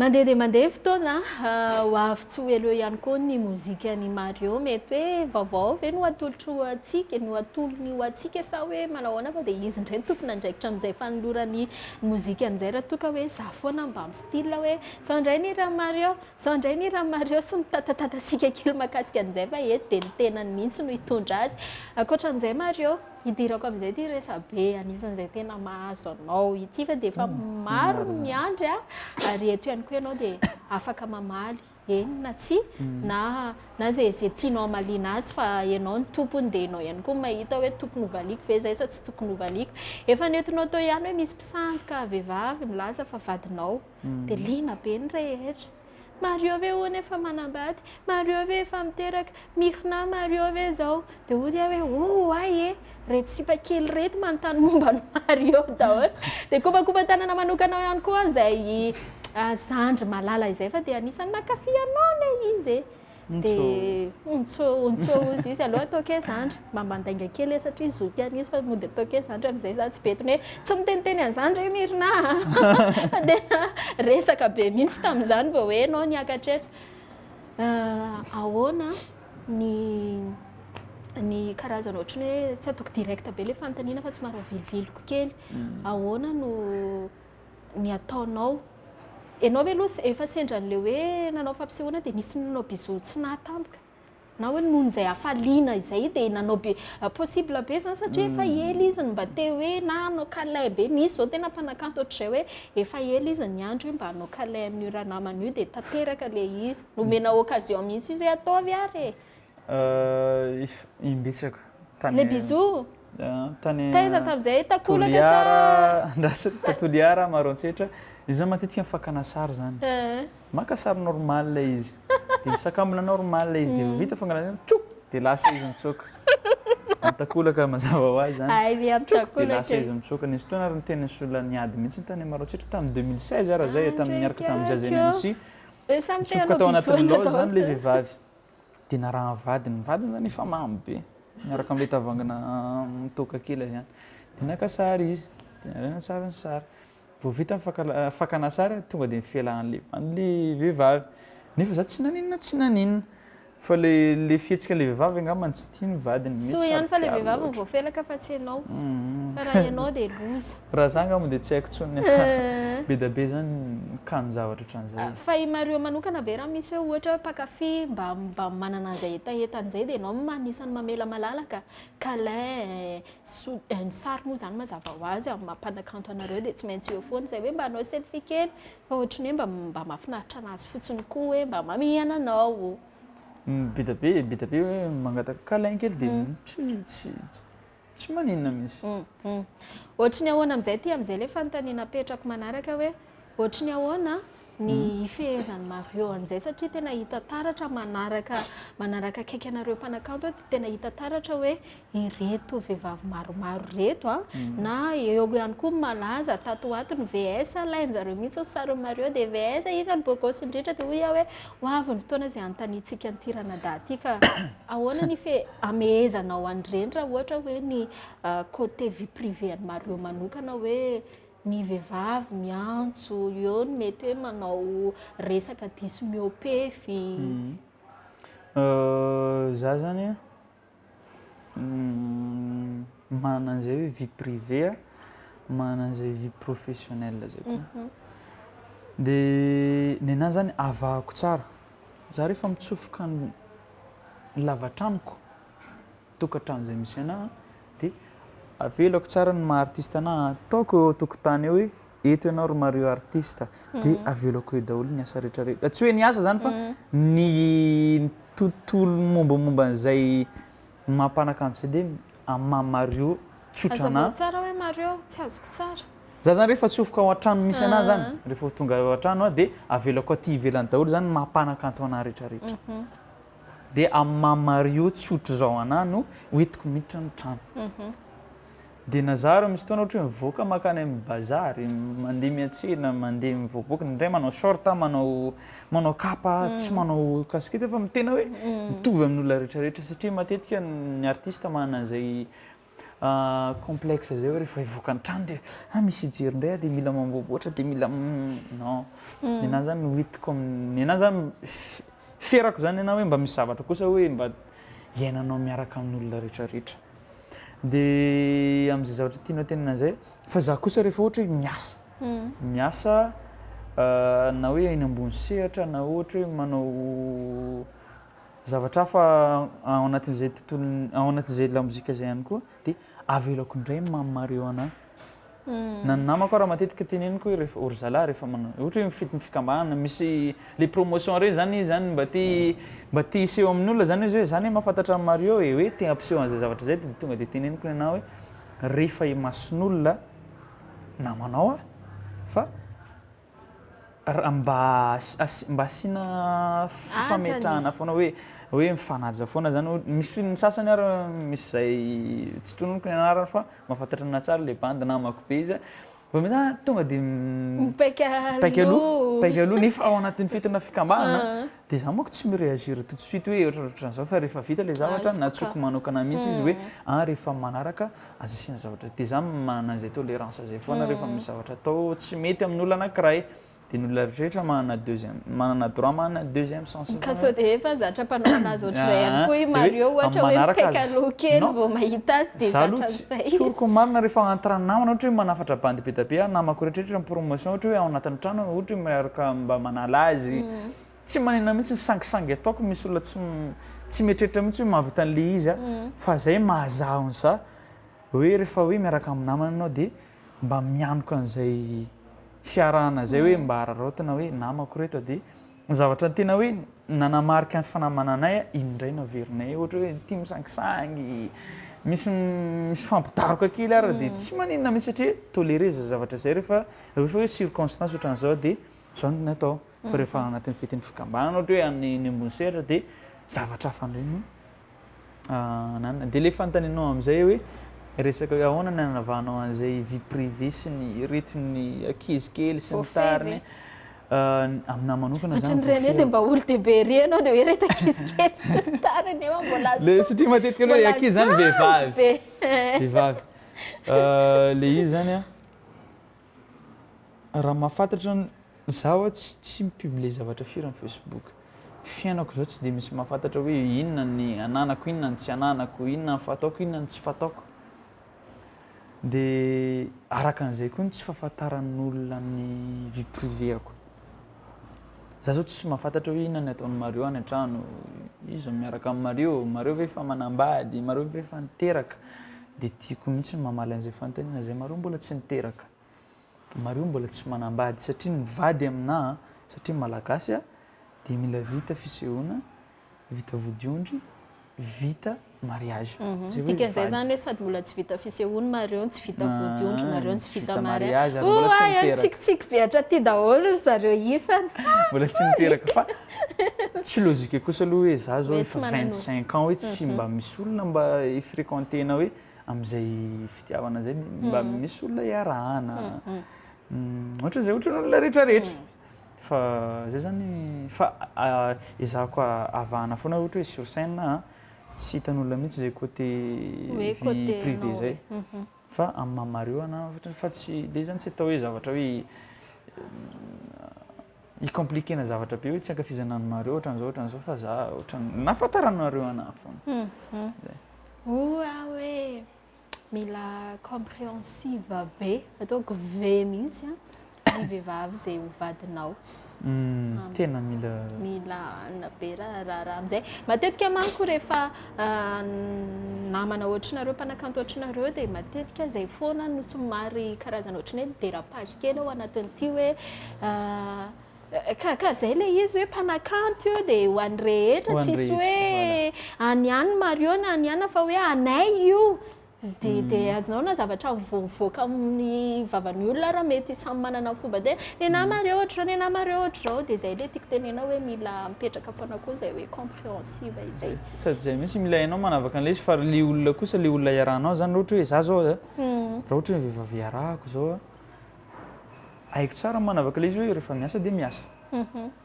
Mandeha dia mandeha ny fotoana, ho avy tsy ho ela eo ihany koa ny mozikan'i Mario. Mety hoe vaovao ve no atolotro ho antsika, no atolony ho antsika sa hoe manao ahoana fa dia izy indray no tompon'andraikitra amin'izay fanolorany ny mozikany izay raha toa ka hoe za foana mba mi-style hoe izao indray ny hiran'i Mario, izao indray ny hiran'i Mario sy mitatatatasiaka kely mahakasika an'izay fa eto dia ny tenany mihitsy no hitondra azy. Ankoatran'izay Mario. Hidirako amin'izay ity resabe anisan'izay tena mahazo anao ity fa dia efa maro ny miandry a, ary eto ihany koa ianao dia afaka mamaly eny na tsia na na izay izay tianao hamaliana azy fa ianao no tompony dia ianao ihany koa mahita hoe tokony hovaliako ve izay sa tsy tokony hovaliako. Efa nentinao teo ihany hoe misy mpisandoka vehivavy milaza fa vadinao dia liana be ny rehetra. Mario ve hono efa manambady? Mario ve efa miteraka? Mirna Mario ve zao? Dia hoy aho hoe oay e! Reto sipa kely reto manontany momba an'i Mario daholo. Dia kopakopan-tanana manokana ihany koa an'izay zandry malala izay fa dia anisan'ny mankafy anao anie izy e! Dia ontso ontso hozy izy, aleo ataoko hoe zandry, mba mandainga kely aho satria zoky ihany izy fa mody ataoko hoe zandry amin'izay za tsy betony hoe tsy miteniteny an'izany re Mirna a! Fa tena resaka be mihitsy tamin'izany vao hoe ianao niakatra eto. Ahoana ny ny karazana ohatran'ny hoe tsy ataoko direct be ilay fanontaniana fa somary aviliviliko kely, ahoana no ny ataonao. Ianao ve aloha efa sendra an'ilay hoe nanao fampisehoana dia nisy nanao bisous tsy nahatampoka? Na hoe noho izay hafaliana izay dia nanao bi-, possible be izany satria efa ela izy no mba te hoe na hanao câlin be, nisy izao tena mpanakanto ohatr'izay hoe efa ela izy niandry hoe mba hanao câlin amin'io ranamana io dia tanteraka ilay izy, nomena occasion mihitsy izy hoe ataovy ary e! Imbetsaka. Tany Le bisou? Tany Taiza tamin'izay? Takolaka sa? Toliara, andraso, ta Toliara, Maroantsetra. Izy zany matetika fakana sary zany. Maka sary normal izy. Dia misakambina normal izy. Dia vita fangalana sary, tchouk! Dia lasa izy mitsoaka. Amin'ny takolaka mazava ho azy zany. Hay ve amin'ny Tchouk! Dia takolaka lasa e. izy mitsoaka. Nisy fotoana ary niteny nisy olona niady mihitsy tany Maroantsetra tamin'ny 2016 ary zay, tamin'ny niaraka tamin'ny Jazz NMC. Hoe samy te Nitsofoka hanao tao bisou anatin'ny anao loge zany ilay daholo. vehivavy. Dia narahan'ny vadiny. Ny vadiny zany efa mamo be, miaraka amin'ilay tavoahangina toaka kely izany. Dia naka sary izy, dia nalaina sary ny sary. Vao vita ny fakana sary, tonga dia nifilahan'ilay an'ilay vehivavy. Nefa za tsy naninona tsy naninona. Fa ilay ilay fihetsik'ilay vehivavy angamba tsy tian'ny vadiny. Mety Soa ihany fa ilay saro-piaro vehivavy no loatra. voafelaka fa tsy ianao. Fa raha ianao dia loza. Raha za angamba dia tsy haiko intsony Eh. Be dia be zany kano zavatra ohatran'izay. Fa i Mario manokana ve raha misy hoe ohatra hoe mpankafy mba mba manana an'izay hetahetany izay dia ianao no anisan'ny mamela malalaka? Câlin, so- ny sary moa izany mazava ho azy amin'ny maha mpanakanto anareo dia tsy maintsy eo foana izay hoe mba hanao selfie kely fa ohatran'ny hoe mba mba mahafinaritra an'azy fotsiny koa hoe mba mamihana anao. Be dia be, be dia be hoe mangataka câlin kely dia tsy tsy tsy maninona mihitsy. Ohatry ny ahoana amin'izay ity amin'izay ilay fanontaniana apetrako manaraka hoe ohatry ny ahoana ny hifehezan'i Mario an'izay satria tena hita taratra manaraka manaraka akaiky anareo mpanakanto aho dia tena hita taratra hoe ireto vehivavy maromaro ireto a na eo ihany koa ny malaza tato ho ato ny VS alain-jareo mihitsy ny sarin'i Mario dia VS iza ny beau gosse indrindra dia hoy aho hoe ho avy ny fotoana izay hanontaniantsika an'ity ranadahy ity ka ahoana ny fe amehezanao an'ireny raha ohatra hoe ny côté vie privée an'i Mario manokana hoe Ny vehivavy miantso, eo ny mety hoe manao resaka diso mihoa-pefy. Za zany manana an'izay hoe vie privée a, manana an'izay vie professionnelle zay koa. De nenahy zany avahako tsara, za rehefa mitsofoka ny lavatranoko tokantrano izay misy anah dia avelako tsara ny maha artiste anah, ataoko eo an-tokotany eo hoe eto ianao ry Mario artiste dia avelako eo daholo ny asa rehetra rehetra, tsy hoe ny asa zany fa ny tontolo mombamomba an'izay maha mpanakanto izay dia amin'ny maha Mario tsotra anah. Hazavao tsara hoe Mario, tsy azoko tsara. Za zany rehefa atsofoka ao an-trano misy anah zany, rehefa tonga ao an-trano aho dia avelako aty ivelany daholo zany ny maha mpanakanto anah rehetra rehetra. Dia amin'ny maha Mario tsotra izao anah no hoentiko miditra ny trano. Dia na za ary misy fotoana ohatra hoe mivoaka mankany amin'ny bazary, mandeha miantsena, mandeha mivoaboaka, indraindray manao short, manao manao kapa, tsy manao casquette fa tena hoe mitovy amin'ny olona rehetra rehetra satria matetika ny artiste manana an'izay Complexe zay hoe rehefa hivoaka ny trano dia ah misy hijery indray aho dia mila mamboaboatra dia mila non. Ny anahy zany hoentiko amin'ny, ny anahy zany ferako zany ny anahy hoe mba misy zavatra kosa hoe mba iainanao miaraka amin'olona rehetrarehetra. Dia amin'izay zavatra tianao tenenina izay, fa za kosa rehefa ohatra hoe miasa, miasa na hoe eny ambony sehatra na ohatra hoe manao Zavatra hafa ao anatin'izay tontolo ao anatin'izay lamozika izay ihany koa dia avelako indray ny maha Mario anà. Na ny namako ara matetika teneniko hoe rehefa ry zalahy rehefa manao ohatra hoe mifety ny fikambanana misy le promotion ireny zany izy zany mba te mba te hiseho amin'olona zany izy hoe za anie mahafantatra an'i Mario e, hoe te hampiseho an'izay zavatra izay dia tonga dia teneniko ny anà hoe rehefa imason'olona namanao aho fa Raha mba mba asiana fifametrahana foana hoe hoe mifanaja foana zany hoe misy ny sasany ary misy zay tsy tononiko ny anarany fa mahafantatra anah tsara le bandy namako be izy vao mahita ah tonga de Mipaika mipaika aloha aloha. mipaika aloha nefa ao anatin'ny fetina fikambanana de za manko tsy mi-réagir tout de suite hoe ohatrohatran'izao fa rehefa vita le zavatra Azoko ka. nantsoiko manokana mihitsy izy hoe ah rehefa manaraka Aza asiana zavatra dia za manana an'izay tolérance zay foana rehefa misy zavatra atao tsy mety amin'olona anankiray dia ny olona rehetra manana deuxième manana droit manana deuxième sens Ka sao dia efa zatra mpanao anazy ohatr'izay ihany koa i Mario ohatra hoe mipaika aloha kely vao mahita azy dia Za aloha zatra tsy an'izay izy. tsoriko ny marina rehefa entre namana ohatra hoe manafatra bandy be dia be aho namako rehetra rehetra ny promotion ohatra hoe ao anatin'ny trano ohatra hoe miaraka mba manala azy Tsy maninona mihitsy ny sangisangy ataoko, misy olona tsy tsy mieritreritra mihitsy hoe mahavita an'ilay izy aho, fa zay mahazaho an'za hoe rehefa hoe miaraka amin'ny namana ianao dia mba mianoka an'izay fiarahana zay hoe mba araraotina hoe namako ireto dia ny zavatra tena hoe nanamarika ny finamananay iny indray no averinay ohatra hoe tia misangisangy, misy misy fampidaroka kely ary dia tsy maninona mihitsy satria toléré zay zavatra zay rehefa rehefa hoe circonstance ohatran'izao dia zao no atao. Fa rehefa anatin'ny fetin'ny fikambanana ohatra hoe any eny ambony sehatra dia zavatra hafa indray no ananana. Dia ilay fanontanianao amin'izay hoe resaka hoe ahoana ny anavahanao an'izay vie privée sy ny ireto ny ankizy kely sy ny tariny. Aminahy manokana zany Ohatran'ireny hoe dia mba olon-dehibe ery ianao dia hoe ireto ankizy kely sy ny tariny eo mbola Le satria matetika hoe ankizy zany vehivavy. Vehivavy. Le izy zany an, Raha mahafantatra ny za hoa tsy tsy mi-publier zavatra firy amin'ny facebook. Fiainako zao tsy dia misy mahafantatra hoe inona ny ananako, inona ny tsy ananako, inona ny fataoko, inona ny tsy fataoko. Dia araka an'izay koa ny tsy fahafantaran'olona ny vie privée-ko. Za zao tsy mahafantatra hoe inona ny ataon'i Mario any an-trano, iza no miaraka amin'i Mario, Mario ve efa manambady, Mario ve efa niteraka. Dia tiako mihitsy ny mamaly an'izay fanontaniana izay, Mario mbola tsy niteraka. Mario mbola tsy manambady satria ny vady aminà satria malagasy dia mila vita fisehoana, Vita vodiondry, vita mariage. Zay hoe Dikan'izay mivady. zany hoe sady mbola tsy vita fisehoana Mario no tsy vita vodiondry, Mario no tsy tsy vita vita mariage. mariage ary mbola tsy Oay, niteraka. mitsikitsiky be hatraty daholo ry zareo isany. Mbola tsy niteraka fa tsy logique kosa aloha hoe za zao Hoe tsy efa manana 25 ans hoe tsy mba misy olona mba hi-fréquenter-na hoe amin'izay fitiavana zay mba misy olona iarahana. Ohatran'izay ohatran'ny olona rehetrarehetra. Fa zay zany fa ezahako avahana foana ohatra hoe sur scène a, tsy hitan'olona mihitsy zay côté Hoe vie côté privée anao zay. hoe. Fa amin'ny maha Mario anahy ohatra fa tsy le zany tsy atao hoe zavatra hoe hi-compliquer-na zavatra be hoe tsy ankafizana an'i Mario ohatran'izao ohatran'izao fa za ohatran'ny nahafantaranareo anahy foana. Zay. Hoy aho hoe mila compréhensive be, ataoko V mihitsy an, ny vehivavy izay ho vadinao. Tena mila. Mila anona be raha raha amin'izay. Matetika manko rehefa namana ohatrinareo, mpanakanto ohatrinareo dia matetika izay foana no somary karazana ohatrin'ny hoe dérapage kely ao anatin'ity hoe ka ka izay ilay izy hoe mpanakanto io dia ho an'ny rehetra, Ho an'ny tsisy rehetra, hoe any ihany Mario na any ihany fa hoe anay io. Dia dia azonao na zavatra mivoavoaka amin'ny vavan'ny olona ary mety samy manana ny fomba tena. Ny anah Mario ohatr'izao, ny anah Mario ohatr'izao, dia izay ilay tiako tenena hoe mila mipetraka foana koa izay hoe compréhensive izay. Sady izay mihitsy mila hainao manavaka an'ilay izy fa ilay olona kosa ilay olona iarahanao izany raha ohatra hoe izaho izao a, raha ohatra hoe vehivavy iarahako izao a, haiko tsara ny manavaka ilay izy hoe rehefa miasa dia miasa,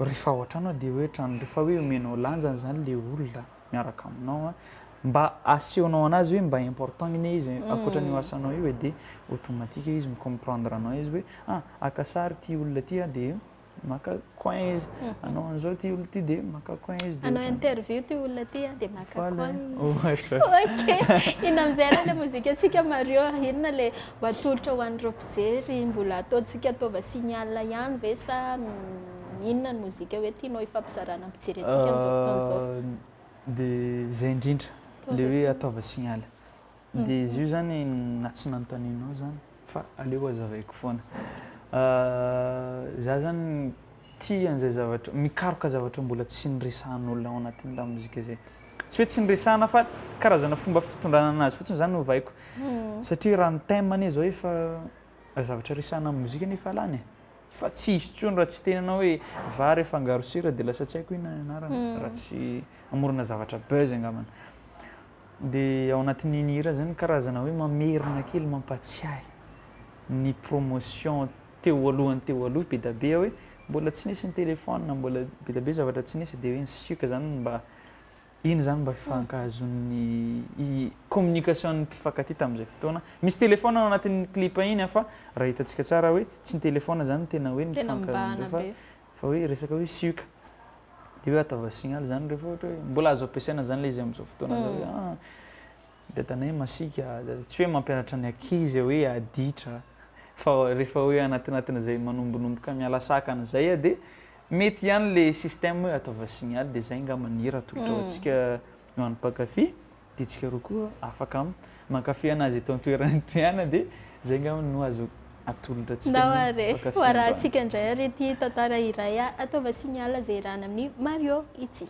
rehefa ao an-trano aho dia hoe an-trano, rehefa hoe omenao lanjany izany ilay olona miaraka aminao a, mba asehonao anazy hoe mba important anie izy ankoatran'io asanao io e, dia automatique izy mi-comprendre anao izy hoe ah haka sary ity olona ity a dia maka coin izy, hanao an'izao ity olona ity dia maka coin izy. Hanao interview ity olona ity a dia maka Voilà, coin izy. ohatra. Ok, inona amin'izay aloha ilay mozikantsika Mario, inona ilay ho atolotra ho an'ireo mpijery, mbola ataontsika ataova signal ihany ve sa inona ny mozika hoe tianao hifampizarana amin'ny mpijery antsika amin'izao fotoana izao? Dia izay indrindra, ilay hoe ataova signal. Dia izy io zany na tsy nanontanianao zany fa aleo hazavaiko foana. Za zany tia an'izay zavatra, mikaroka zavatra mbola tsy niresahan'olona ao anatin'ny lamozika izay. Tsy hoe tsy niresahana fa karazana fomba fitondrana anazy fotsiny zany ovaiko. Satria raha ny thème anie zao efa zavatra resahana amin'ny mozika anie efa lany e. Fa tsy hisy intsony raha tsy hiteny anao hoe vary afangaro sira dia lasa tsy haiko inona ny anarany raha tsy hamorona zavatra buzz angambany. Dia ao anatin'iny hira zany karazana hoe mamerina kely mampatsiahy ny promotion teo alohany teo aloha be dia be hoe mbola tsy nisy ny téléphone, mbola be dia be zavatra tsy nisy dia hoe ny sioka zany mba iny zany mba fifankahazoan'ny communication-n'ny mpifankatia tamin'izay fotoana. Misy téléphone ao anatin'ny clip iny an fa raha hitantsika tsara hoe tsy ny téléphone zany no tena hoe Tena mibahana nifankahazoan-dreo fa be. fa hoe resaka hoe sioka. Dia hoe ataova signal zany rehefa ohatra hoe mbola azo ampiasaina zany ilay izy amin'izao fotoana izao hoe ah dadanay masiaka, tsy hoe mampianatra ny ankizy hoe aditra fa rehefa hoe anatinatin'izay manombonomboka miala sakana izay ah dia mety ihany ilay système hoe ataova signal dia izay angamba ny hira atolotra ho antsika ho an'ny mpankafy dia tsika roa koa afaka mankafy anazy eto an-toerana eto ihany dia izay angamba no azo atolotra antsika Ndao ny ary e, mpankafy ho androany. arahantsika indray ary ity tantara iray ataova signal izay iarahana amin'i Mario ity.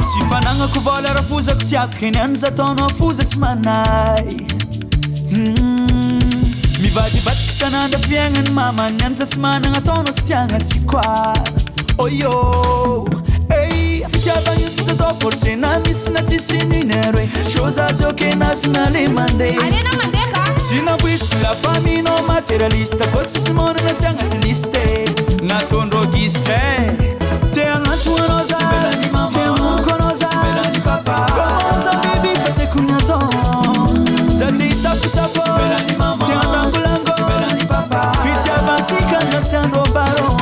Tsy fanagnako vola rafozako tiako eny any za taonao foza tsy manay. Mivadibadiky isan'andro fiaignan'ny mama ny any za tsy managna taonao tsy tiagna tsy quoi Oyo Ey fitiavagna io tsisy atao forcé na misy na tsisy mineur e Chose azo ok nationale mandeha Alena mandeha ka. Tsy nampoiziko la famille non materialiste Koa tsisy monana tsy agnaty liste Nataondreo gisitra e Te hagnantogno anao za Te hagnoroka anao za Comment za baby fa tsy haiko ny atao Za te hisafosafo Te handangolango Fitiavantsika nasiandreo baro.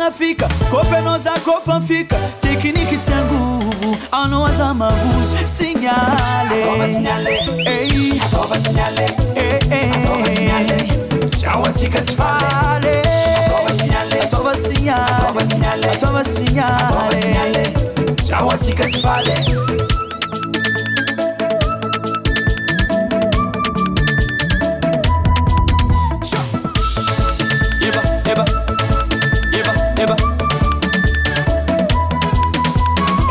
ahitagna fika Kôpy anao za kôfa mifika Tekiniky tsy angovo Anao aza mavozo Signaler Ataova signaler Ey Ataova signaler Eh eh Ataova signaler Tsy ao antsika tsy faly Ataova signaler Ataova signaler Ataova signaler Ataova signaler Ataova signaler Tsy ao antsika tsy faly Eba, eba, eba, eba.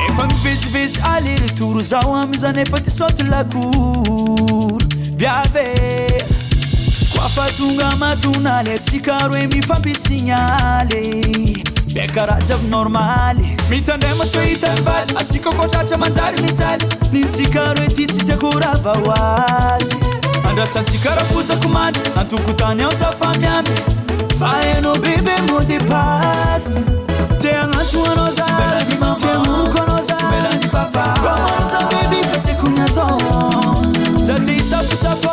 Efa mivezivezy aller retour zaho amizany efa te saute la cour Viavy e Koa fa tonga matonaly atsika roe mifampisignaly Be karaha jiaby normaly Mitandrema tsy ho hitan'ny valy Atsika koa tratra manjary mijaly Ny tsika roe ty tsy tiako ho rava ho azy Andrasantsika rafozako mandry Antokotany ao za fa miamby Fa hainao bebe mot de passe Te hagnantso anao za Te hagnoroka anao za Koa za baby fa tsy haiko ny atao Za te hisafosafo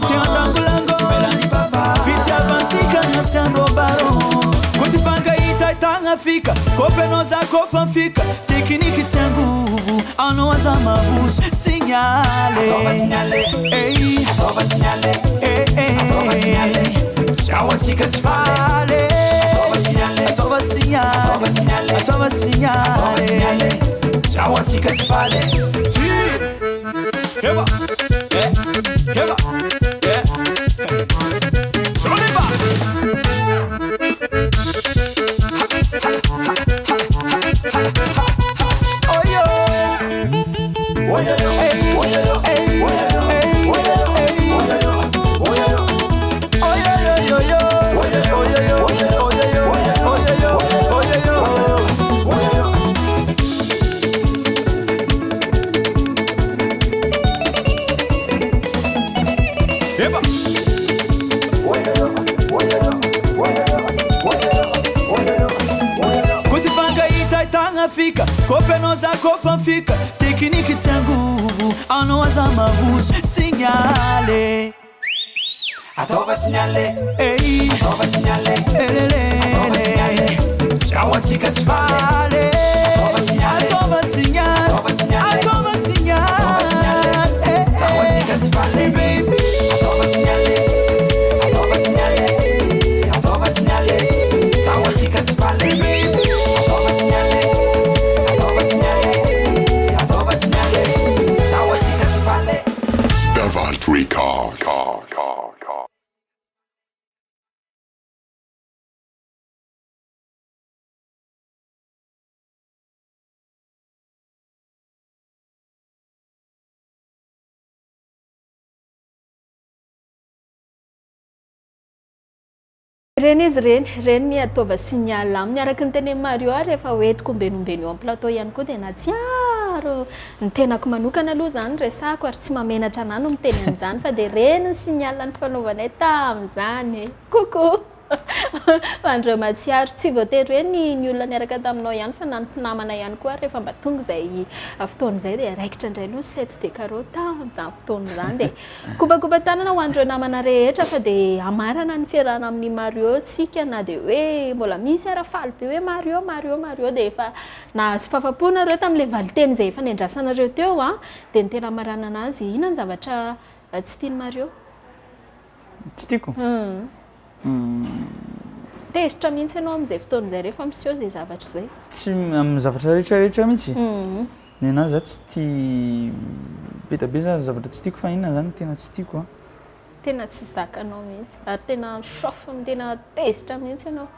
Te handangolango Fitiavantsika nasiandreo baron Koa ty fankahitahitagna fika Kôpy anao za kôfa mifika Tekiniky tsy angovo Anao aza mavozo Signaler Ataova signaler Ey Ataova signaler Eh eh Ataova signaler Tsy ao antsika tsy faly Ataova signaler Ataova signaler Ataova signaler Ataova signaler Ataova signaler Tsy ao antsika tsy faly Ty Heba Eh Heba Eh Joliba Koa ty fankahitahitagna fika Kôpy anao za kôfa mifika Tekiniky tsy angovo Anao aza mavozo Signaler Ataova signaler Ey Ataova signaler Elele Ataova signaler Tsy ao antsika tsy faly Ataova signaler Ataova signaler Ataova signaler Ataova signaler Ataova signaler Tsy ao antsika tsy faly Baby Ataova signaler Ataova signaler Ataova signaler Tsy ao antsika tsy faly Baby Ataova signaler Ataova signaler Ataova signaler Tsy ao antsika tsy faly Davant Record. Car, car, car. Ireny izy ireny, ireny ny ataova signal aminy. Araka ny tenenin'i Mario ary rehefa hoentiko ombenombeno eo amin'ny plateau ihany koa dia nahatsiaro ny tenako manokana aloha izany resahako ary tsy mahamenatra anah no miteny an'izany fa dia ireny ny signal nifanaovanay tamin'izany. Coucou! Ho an'ireo mahatsiaro, tsy voatery hoe ny ny olona niaraka taminao ihany fa na ny mpinamana ihany koa ary rehefa mba tonga izay fotoana izay dia raikitra indray aloha ny sept de carreau tamin'izany fotoana izany dia Kopakopa-tanana ho an'ireo namana rehetra fa dia hamarana ny fiarahana amin'i Mario tsika na dia hoe mbola misy ara faly be hoe Mario Mario Mario dia efa nahazo fafapo nareo tamin'ilay valinteny izay efa niandrasanareo teo an! Dia ny tena hamaranana azy inona ny zavatra tsy tian'i Mario? Tsy tiako? Tezitra mihitsy ianao amin'izay fotoana izay rehefa miseho izay zavatra izay. Tsy amin'ny zavatra rehetra rehetra mihitsy. Ny anahy za tsy tia be dia be zany zavatra tsy tiako fa inona zany tena tsy tiako an. Tena tsy zakanao mihitsy ary tena chauffe tena tezitra mihitsy ianao.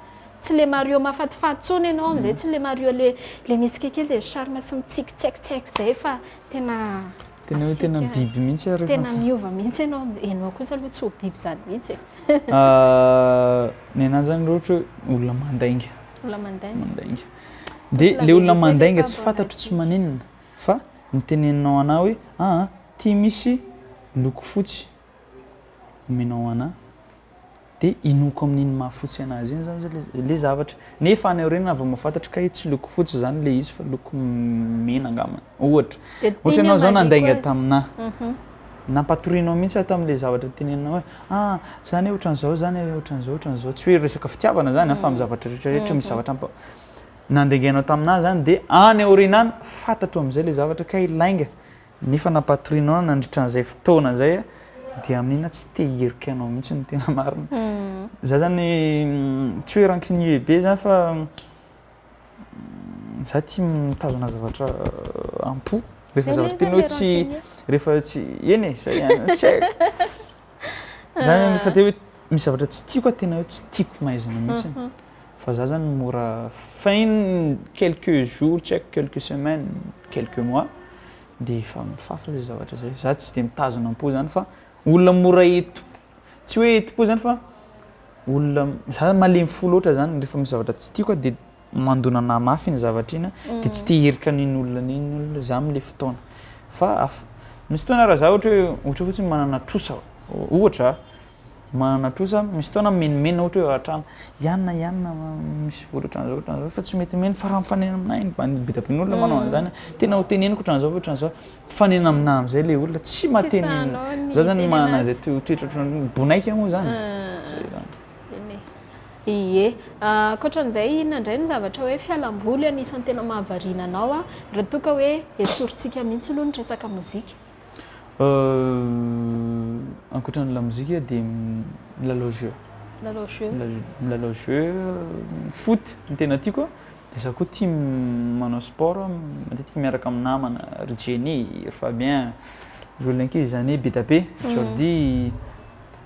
Tsy le Mario mahafatifaty intsony ianao amin'izay, tsy le Mario le le mihetsika kely dia mi-charme sy mitsiky tsy haiko tsy haiko izay fa tena Tena hoe tena biby mihitsy aho rehefa Tena miova mihitsy ianao, ianao kosa aloha tsy ho biby izany mihitsy e. Ny anahy zany raha ohatra hoe olona mandainga. Olona mandainga. Mandainga. Dia le olona mandainga tsy fantatro tsy maninona fa ny teneninao anah hoe aa ty misy loko fotsy omenao anah dia inoako amin'iny maha fotsy anazy iny zany zay le zavatra nefa any aoriana vao mahafantatra kay tsy loko fotsy zany le izy fa loko mena angamba ohatra Dia ohatra tiany ianao zao hamaly nandainga koa izy. taminah Mhm. Nampatorianao mihitsy aho tamin'ilay zavatra teneninao hoe ah zany hoe ohatran'izao zany hoe ohatran'izao ohatran'izao tsy hoe resaka fitiavana zany an fa amin'ny zavatra rehetra rehetra misy zavatra ampa nandaingainao taminà zany dia any aoriana any fantatro amin'izay ilay zavatra kay lainga nefa nampatorianao nandritra an'izay fotoana izay dia amin'iny aho tsy te hierika anao mihitsy ny tena marina. Za zany tsy hoe rancunier be zany fa Za tia mitazona zavatra am-po rehefa zavatra tena hoe tsy rehefa tsy eny e zay ihany tsy haiko. Za zany rehefa tena hoe misy zavatra tsy tiako aho tena hoe tsy tiako mahaizana mihitsy fa za zany mora fin quelques jours tsy haiko quelques semaines quelques mois de efa mifafa zay zavatra zay. Za tsy de mitazona am-po zany fa olona mora enti- tsy hoe enti-po zany fa olona za malemy fo loatra zany rehefa misy zavatra tsy tiako aho de mandona anah mafy iny zavatra iny de tsy te hierika an'iny olona iny olona za am'le fotoana fa af- misy fotoana raha za ohatra hoe ohatra fotsiny manana trosa ohatra manana trosa misy fotoana mimenomenona ohatra hoe ao an-trano ianona ianona misy vola ohatran'izao ohatran'izao fa tsy mety omena fa raha mifanena aminah iny mba be dia be ny olona manao an'izany tena ho teneniko ohatran'izao fa ohatran'izao Mifanena aminah amizay le olona tsy mahatenenina. Za zany manana an'izay toetra ohatran'ny bonaika moa zany. Zay zany. Eny e. Ie. Ankoatran'izay inona indray ny zavatra hoe fialamboly anisan'ny tena mahavariana anao raha toa ka hoe esorintsika mihitsy aloha ny resaka mozika? Ankoatran'ny lamozika dia milalao jeu. Milalao jeu. Milalao jeu, foot no tena tiako. Dia za koa tia manao sport, matetika miaraka amin'ny namana, ry Jenny, ry Fabien, ry olona ankizy izany hoe be dia be, Jordy,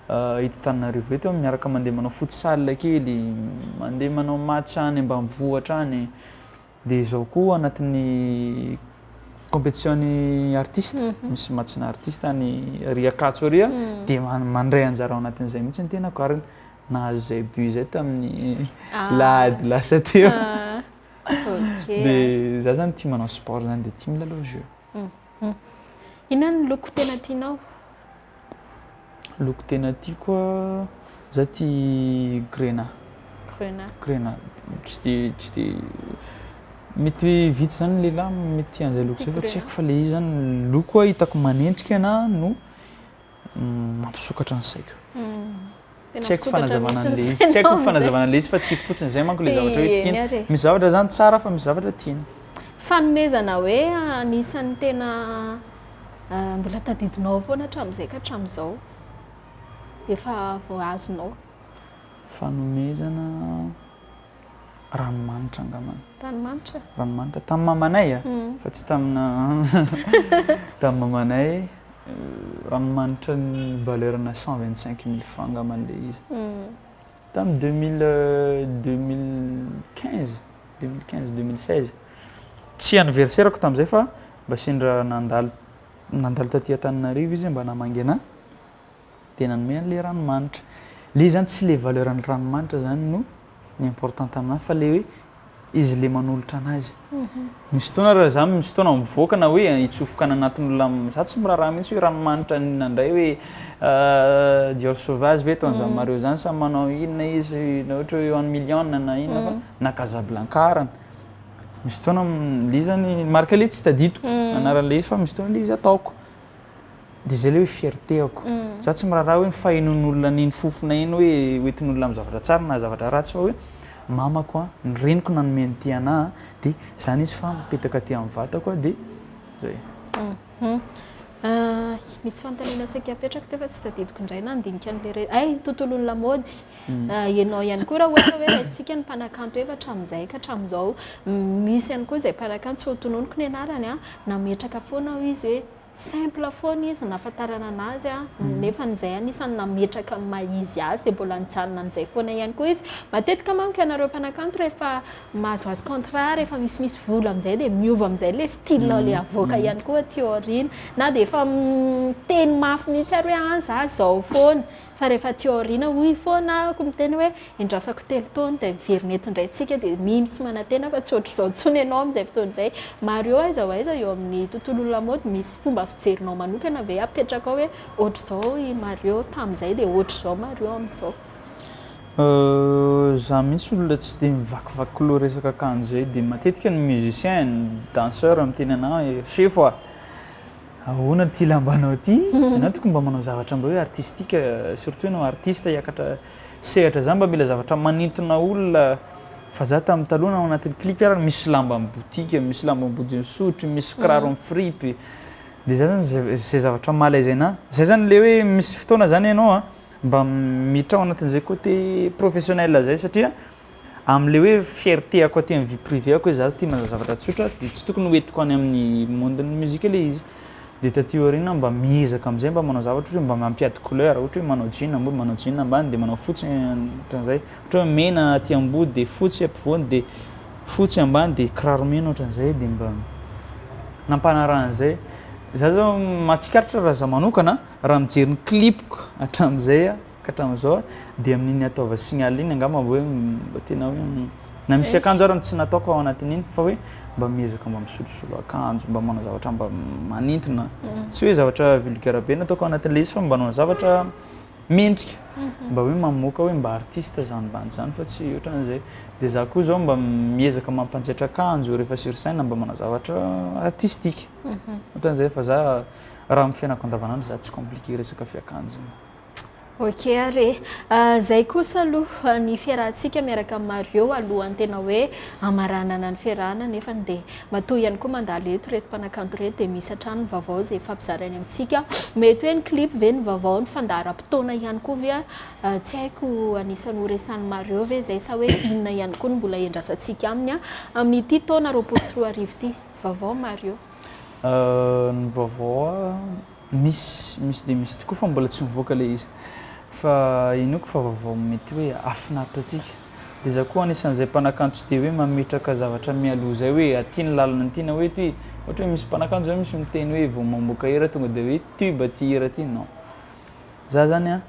eto Antananarivo eto miaraka mandeha manao futsal kely, mandeha manao match any ambanivohitra any, dia izao koa anatin'ny compétition ny artiste, misy match-na artiste any ary Ankatso ary an, dia mandray anjara ao anatin'izay mihitsy ny tenako ary Nahazo izay but izay tamin'ny lahady lasa teo. Dia za zany tia manao sport zany dia tia milalao jeu. Inona ny loko tena tianao? Loko tena tiako a, za tia grenat. Grenat. Grenat. Tsy dia tsy dia mety vitsy zany ny lehilahy mety tia an'izay loko izay fa tsy haiko fa le izy zany loko hitako manendrika anahy no mampisokatra ny saiko. Tsy haiko fanazavana an'ilay izy, tsy haiko fanazavana an'ilay izy fa tiako fotsiny izay manko ilay zavatra hoe tiana. Misy zavatra zany tsara fa misy zavatra tiana. Fanomezana hoe anisan'ny tena mbola tadidinao foana hatramin'izay ka hatramin'izao efa voahazonao. Fanomezana ranomanitra angambany. Ranomanitra? Ranomanitra tamin'ny mamanay a, fa tsy tamina tamin'ny mamanay ranomanitra ny valeur-na 125 000 francs angambany ilay izy. Tamin'ny 2000 2015 2015 2016 tsy anniversaire-ko tamin'izay fa mba sendra nandalo nandalo taty Antananarivo izy mba namangy anahy. dia nanome an'ilay ranomanitra. Ilay izy zany tsy ilay valeur an'ny ranomanitra zany no ny important taminah fa ilay hoe izy ilay manolotra anazy. Misy fotoana raha za misy fotoana mivoaka na hoe hitsofoka any anatin'olona za tsy miraharaha mihitsy hoe ranomanitra inona indray hoe Dior Sauvage ve ataon'i Mario zany sa manao inona izy na ohatra hoe one million na inona fa na Casablanca arany. Misy fotoana ilay izy zany marque ilay izy tsy tadidiko anaran'ilay izy fa misy fotoana ilay izy ataoko. Dia izay ilay hoe fierté-ako. Za tsy miraharaha hoe ny fahenoan'olona an'iny fofona iny hoe hoentin'olona amin'ny zavatra tsara na zavatra ratsy fa hoe mamako an, ny reniko nanome an'ity anà an, dia izany izy fa mipetaka aty amin'ny vatako an, dia izay. Nisy fanontaniana saika hapetrako teo fa tsy tadidiko indray nandinika an'ilay re-, hay ny tontolon'ny lamaody. Ianao ihany koa raha ohatra hoe raisintsika ny mpanakanto efa hatramin'izay ka hatramin'izao, misy ihany koa izay mpanakanto tsy hotononiko ny anarany an, nametraka foana hoy izy hoe Simple foana izy nahafantarana anazy nefa izay anisany nametraka ny maha izy azy dia mbola nijanona an'izay foana ihany koa izy. Matetika manko ianareo mpanakanto rehefa mahazoazo contrat, rehefa misimisy vola amin'izay dia miova amin'izay ilay style ilay avoaka ihany koa aty aoriana. Na dia efa miteny mafy mihitsy ary hoe an za zao foana. Fa rehefa aty aoriana hoy foana aho miteny hoe endrasako telo taona dia miverina eto indray tsika dia mino sy manantena fa tsy ohatr'izao intsony ianao amin'izay fotoana izay. Mario aiza ho aiza eo amin'ny tontolon'ny lamaody misy fomba fijerinao manokana ve apetrakao hoe ohatr'izao i Mario tamin'izay dia ohatr'izao Mario amin'izao? Za mihitsy olona tsy dia mivakivaky loha resaka akanjo izay dia matetika ny musicien, ny danseur miteny anah hoe sefo a! Ahoana ity lambanao ity? Ianao tokony mba manao zavatra mba hoe artistique, surtout ianao artiste hiakatra sehatra zany mba mila zavatra manintona olona fa za tamin'ny taloha na ao anatin'ny clip ary misy lamba amin'ny boutique, misy lamba ambodin'ny sotro, misy kiraro amin'ny fripy, de za zany zay zay zavatra maha à l'aise anahy, zay zany le hoe misy fotoana zany ianao a mba miditra ao anatin'izay côté professionnel zay satria Amin'ilay hoe fierté-ako aty amin'ny vie privée-ako hoe za tia manao zavatra tsotra dia tsy tokony hoentiko any amin'ny monde-n'ny musique ilay izy. Dia taty aoriana mba miezaka amin'izay mba manao zavatra ohatra hoe mba mampiady couleur, ohatra hoe manao jean ambony, manao jean ambany dia manao fotsy ohatran'izay. Ohatra hoe mena aty ambody dia fotsy ampovoany dia fotsy ambany dia kiraro mena ohatran'izay dia mba nampanarahan'izay. Za zao mahatsikaritra raha za manokana raha mijery ny clip-ko hatramin'izay aho, ka hatramin'izao dia amin'iny ataova signal iny angamba hoe mba tena hoe na misy akanjo ary tsy nataoko ao anatin'iny fa hoe mba miezaka mba misolosolo akanjo mba manao zavatra mba manintona tsy hoe zavatra vulgaire be nataoko ao anatin'ilay izy fa mba manao zavatra mendrika mba hoe mamoaka hoe mba artiste zany bandy zany fa tsy ohatran'izay dia za koa zao mba miezaka mampanjaitra akanjo rehefa sur scène mba manao zavatra artistique ohatran'izay fa za raha amin'ny fiainako andavanandro za tsy compliqué resaka fiakanjo. Ok ary e. Zay kosa aloha ny fiarahantsika miaraka amin'i Mario alohan'ny tena hoe hamaranana ny fiarahana nefany dia matoa ihany koa mandalo eto ireto mpanakanto ireto dia misy hatrany ny vaovao izay ifampizarainy amintsika. Mety hoe ny clip ve ny vaovao, ny fandaharam-potoana ihany koa ve tsy haiko anisan'ny horesahan'i Mario ve izay sa hoe inona ihany koa no mbola iandrasantsika aminy amin'ity taona 2020 ity. Vaovao Mario. Ny vaovao Misy, misy dia misy tokoa fa mbola tsy mivoaka ilay izy. Fa inoako fa vaovao mety hoe hahafinaritra antsika. Dia izaho koa anisan'izay mpanakanto tsy dia hoe mametraka zavatra mialoha izay hoe aty ny lalana aty na hoe aty. Ohatra hoe misy mpanakanto izao misy miteny hoe vao mamoaka hira tonga dia hoe tube ity hira ity. Non. Izaho izany an,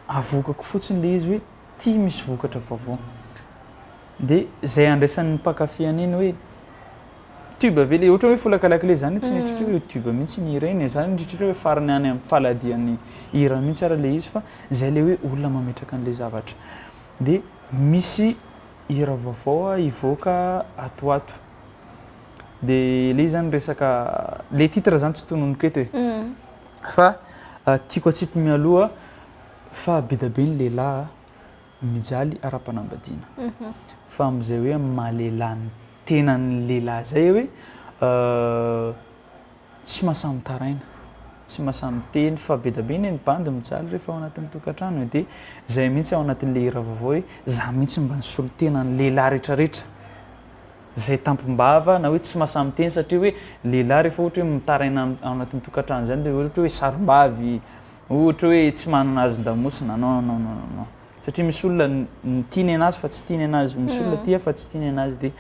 avoakako fotsiny ilay izy hoe ity misy vokatra vaovao. Dia izay andraisan'ny mpankafy an'iny hoe Tube ve le ohatra hoe folaka lakile zany tsy nieritreritra hoe tube mihitsy ny hira iny e, za nieritreritra hoe farany any amin'ny faladian'ny hira mihitsy ary le izy fa zay le hoe olona mametraka an'le zavatra. De misy hira vaovao hivoaka ato ho ato. De le izy zany resaka le titre zany tsy tononiko eto e. Fa tiako atsipy mialoha fa be da be ny lehilahy mijaly ara-panambadiana. Fa amin'izay hoe amin'ny maha lehilahy ny tenan'ny lehilahy izay hoe tsy mahasahy mitaraina, tsy mahasahy miteny fa be dia be anie ny bandy mijaly rehefa ao anatin'ny tokantrano e. Dia izay mihitsy ao anatin'ilay hira vaovao hoe za mihitsy mba nisolo tena ny lehilahy rehetrarehetra izay tampom-bava na hoe tsy mahasahy miteny satria hoe lehilahy rehefa ohatra hoe mitaraina ao anatin'ny tokantrano izany dia ohatra hoe sarom-bavy, Ohatra hoe tsy manana hazon-damosina, non non non non non. Satria misy olona tia ny anazy fa tsy tia ny anazy, misy olona tia fa tsy tia ny anazy dia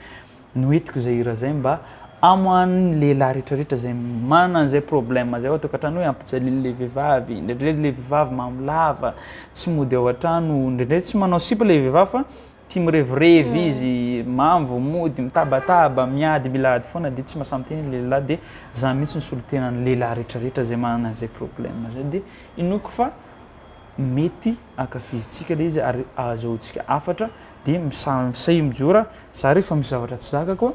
noentiko izay hira izay mba hamoahan'ny lehilahy rehetrarehetra izay manana an'izay problème izay ao an-tokantrano hoe ampijalian'ilay vehivavy, indraindray ilay vehivavy mamo lava, tsy mody ao an-trano, indraindray tsy manao sipa ilay vehivavy fa tia mirevirevy izy, mamo vao mody, mitabataba, miady, mila ady foana dia tsy mahasahy miteny ny lehilahy dia za mihitsy no solontenan'ny lehilahy rehetrarehetra izay manana an'izay problème izay dia inoako fa mety ankafizintsika ilay izy ary ahazahoantsika hafatra dia misahy mijoro za rehefa misy zavatra tsy zakako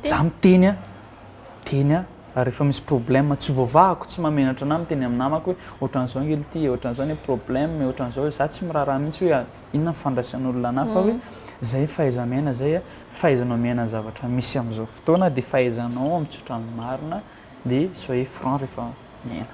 Za miteny a, miteny a, ary rehefa misy problème tsy voavahako, tsy mahamenatra anah miteny amin'ny namako hoe ohatran'izao ange ity e, ohatran'izao ny problème e, ohatran'izao, za tsy miraharaha mihitsy hoe inona ny fandraisan'olona anah fa hoe zay fahaiza-miaina zay a, fahaizanao miaina ny zavatra misy amin'izao fotoana dia fahaizanao mitsotra ny marina dia soyez franc rehefa miaina.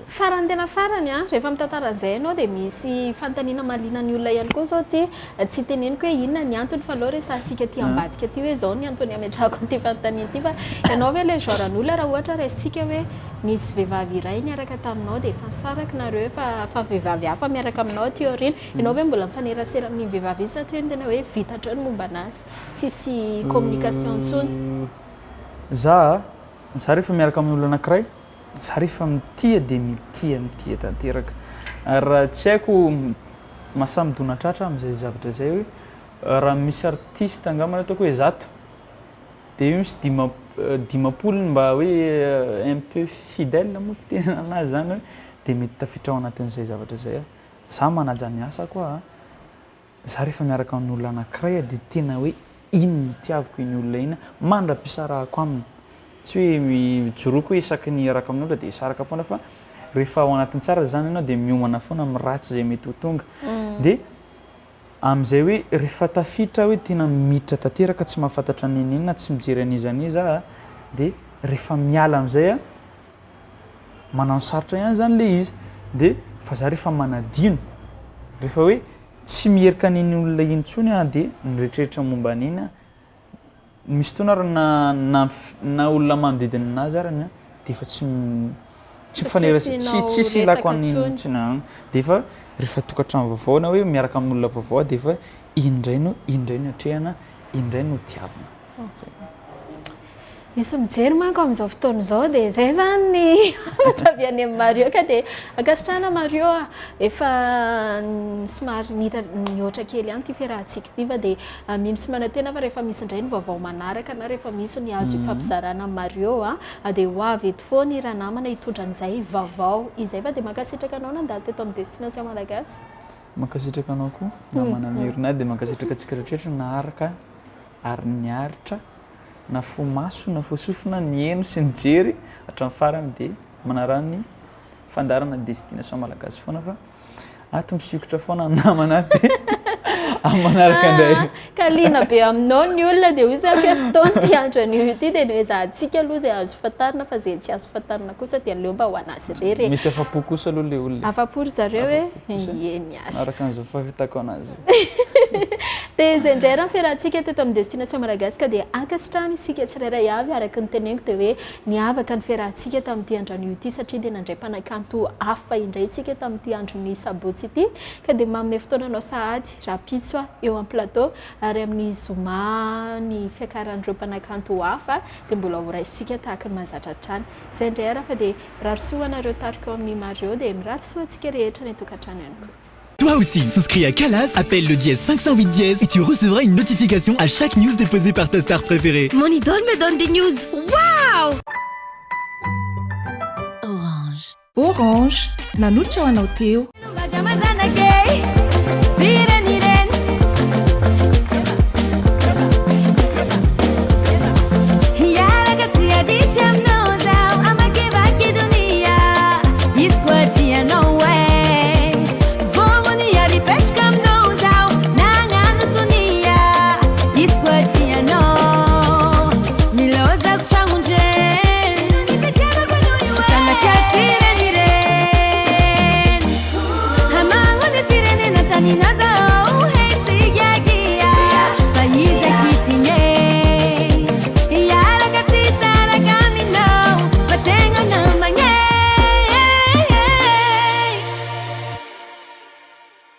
Farany tena farany an, rehefa mitantara an'izay ianao dia misy fanontaniana mahaliana ny olona ihany koa izao ity, tsy teneniko hoe inona ny antony fa aleo resahantsika aty ambadika aty hoe izao ny antony ametrahako an'ity fanontaniana ity fa ianao ve ilay genre an'olona raha ohatra raisintsika hoe nisy vehivavy iray niaraka taminao dia efa nisaraka nareo efa fa vehivavy hafa miaraka aminao aty aoriana, ianao ve mbola mifanerasera amin'iny vehivavy iny sa tena hoe vita hatreo ny momba an'azy, tsisy communication intsony? Za, za rehefa miaraka amin'ny olona anankiray Za rehefa mitia dia mitia mitia tanteraka. Ary raha tsy haiko mahasahy midona-tratra amin'izay zavatra izay hoe raha misy artiste angambany ataoko hoe zato dia eo misy 50 ny mba hoe un peu fidèle moa fitenenana anazy izany hoe dia mety tafiditra ao anatin'izay zavatra izay aho. Za manaja ny asako aho. Za rehefa miaraka amin'olona anankiray dia tena hoe iny no tiaviko iny olona iny mandra-pisarahako aminy. Tsy hoe mijoroako hoe isaky ny hiaraka amin'olona dia hisaraka foana fa rehefa ao anatin'ny tsara zany ianao dia miomana foana amin'ny ratsy izay mety ho tonga. Dia amin'izay hoe rehefa tafiditra hoe tena miditra tanteraka tsy mahafantatra n'inon'inona, tsy mijery an'iza n'iza aho dia rehefa miala amin'izay aho, manano sarotra ihany zany le izy dia fa za rehefa manadino, rehefa hoe tsy miherika an'iny olona iny intsony aho dia mieritreritra momba an'iny aho, misy fotoana ary na na na olona manodidina anazy ary dia efa tsy tsy mifanerasera, tsy tsisy ilako an'iny intsony an, dia efa rehefa tokantrano vaovao na hoe miaraka amin'olona vaovao aho dia efa iny indray no iny indray no atrehana, iny indray no tiavina. Zay. Misy mijery manko amin'izao fotoana izao dia izay izany ny hafatra avy any amin'i Mario ka dia ankasitrahana Mario a! Efa somary nita nihoatra kely ihany ity fiarahantsika ity fa dia mino sy manantena fa rehefa misy indray ny vaovao manaraka na rehefa misy ny azo ifampizarana amin'i Mario a dia ho avy eto foana i ranamana hitondra an'izay vaovao izay fa dia mankasitraka anao nandalo teto amin'ny Destination Malagasy. Mankasitraka anao koa namana Mirna dia mankasitraka antsika rehetra naharaka ary niaritra na fo maso na fo sofina niheno sy nijery hatramin'ny farany dia manaraha ny fandaharana Destination Malagasy foana fa ato misikotra foana ny namana ato dia amin'ny manaraka indray. Ah, ka liana be aminao ny olona dia hoy za hoe fotoana ity andro anio ity dia noezahantsika aloha izay azo fantarina fa izay tsy azo fantarina kosa dia aleo mba ho an'azy irery e. Mety afa-po kosa aloha ilay olona e. Afa-po ry zareo e. Eny ary. Araka an'izao fahitako anazy. Dia izay indray raha ny fiarahantsika teto amin'ny Destination Malagasy ka dia ankasitrahana isika tsirairay avy araka ny teneniko dia hoe niavaka ny fiarahantsika tamin'ity andro anio ity satria dia nandray mpanakanto hafa indray isika tamin'ity andron'ny sabotsy ity ka dia manome fotoana anao sahady rahampitso eo amin'ny plateau ary amin'ny zoma ny fiakaran'ireo mpanakanto hafa dia mbola ho raisintsika tahaka ny mahazatra hatrany. Izay indray ary fa dia mirary soa ho anareo tarika ao amin'ny Mario dia mirary soa antsika rehetra any an-tokantrano ihany koa. Toi aussi, souscris à Calaz, appelle le dièse 508 dièse et tu recevras une notification à chaque news déposée par ta star préférée. Mon idole me donne des news. Waouh Orange. Orange, nanolotra ho anao teo.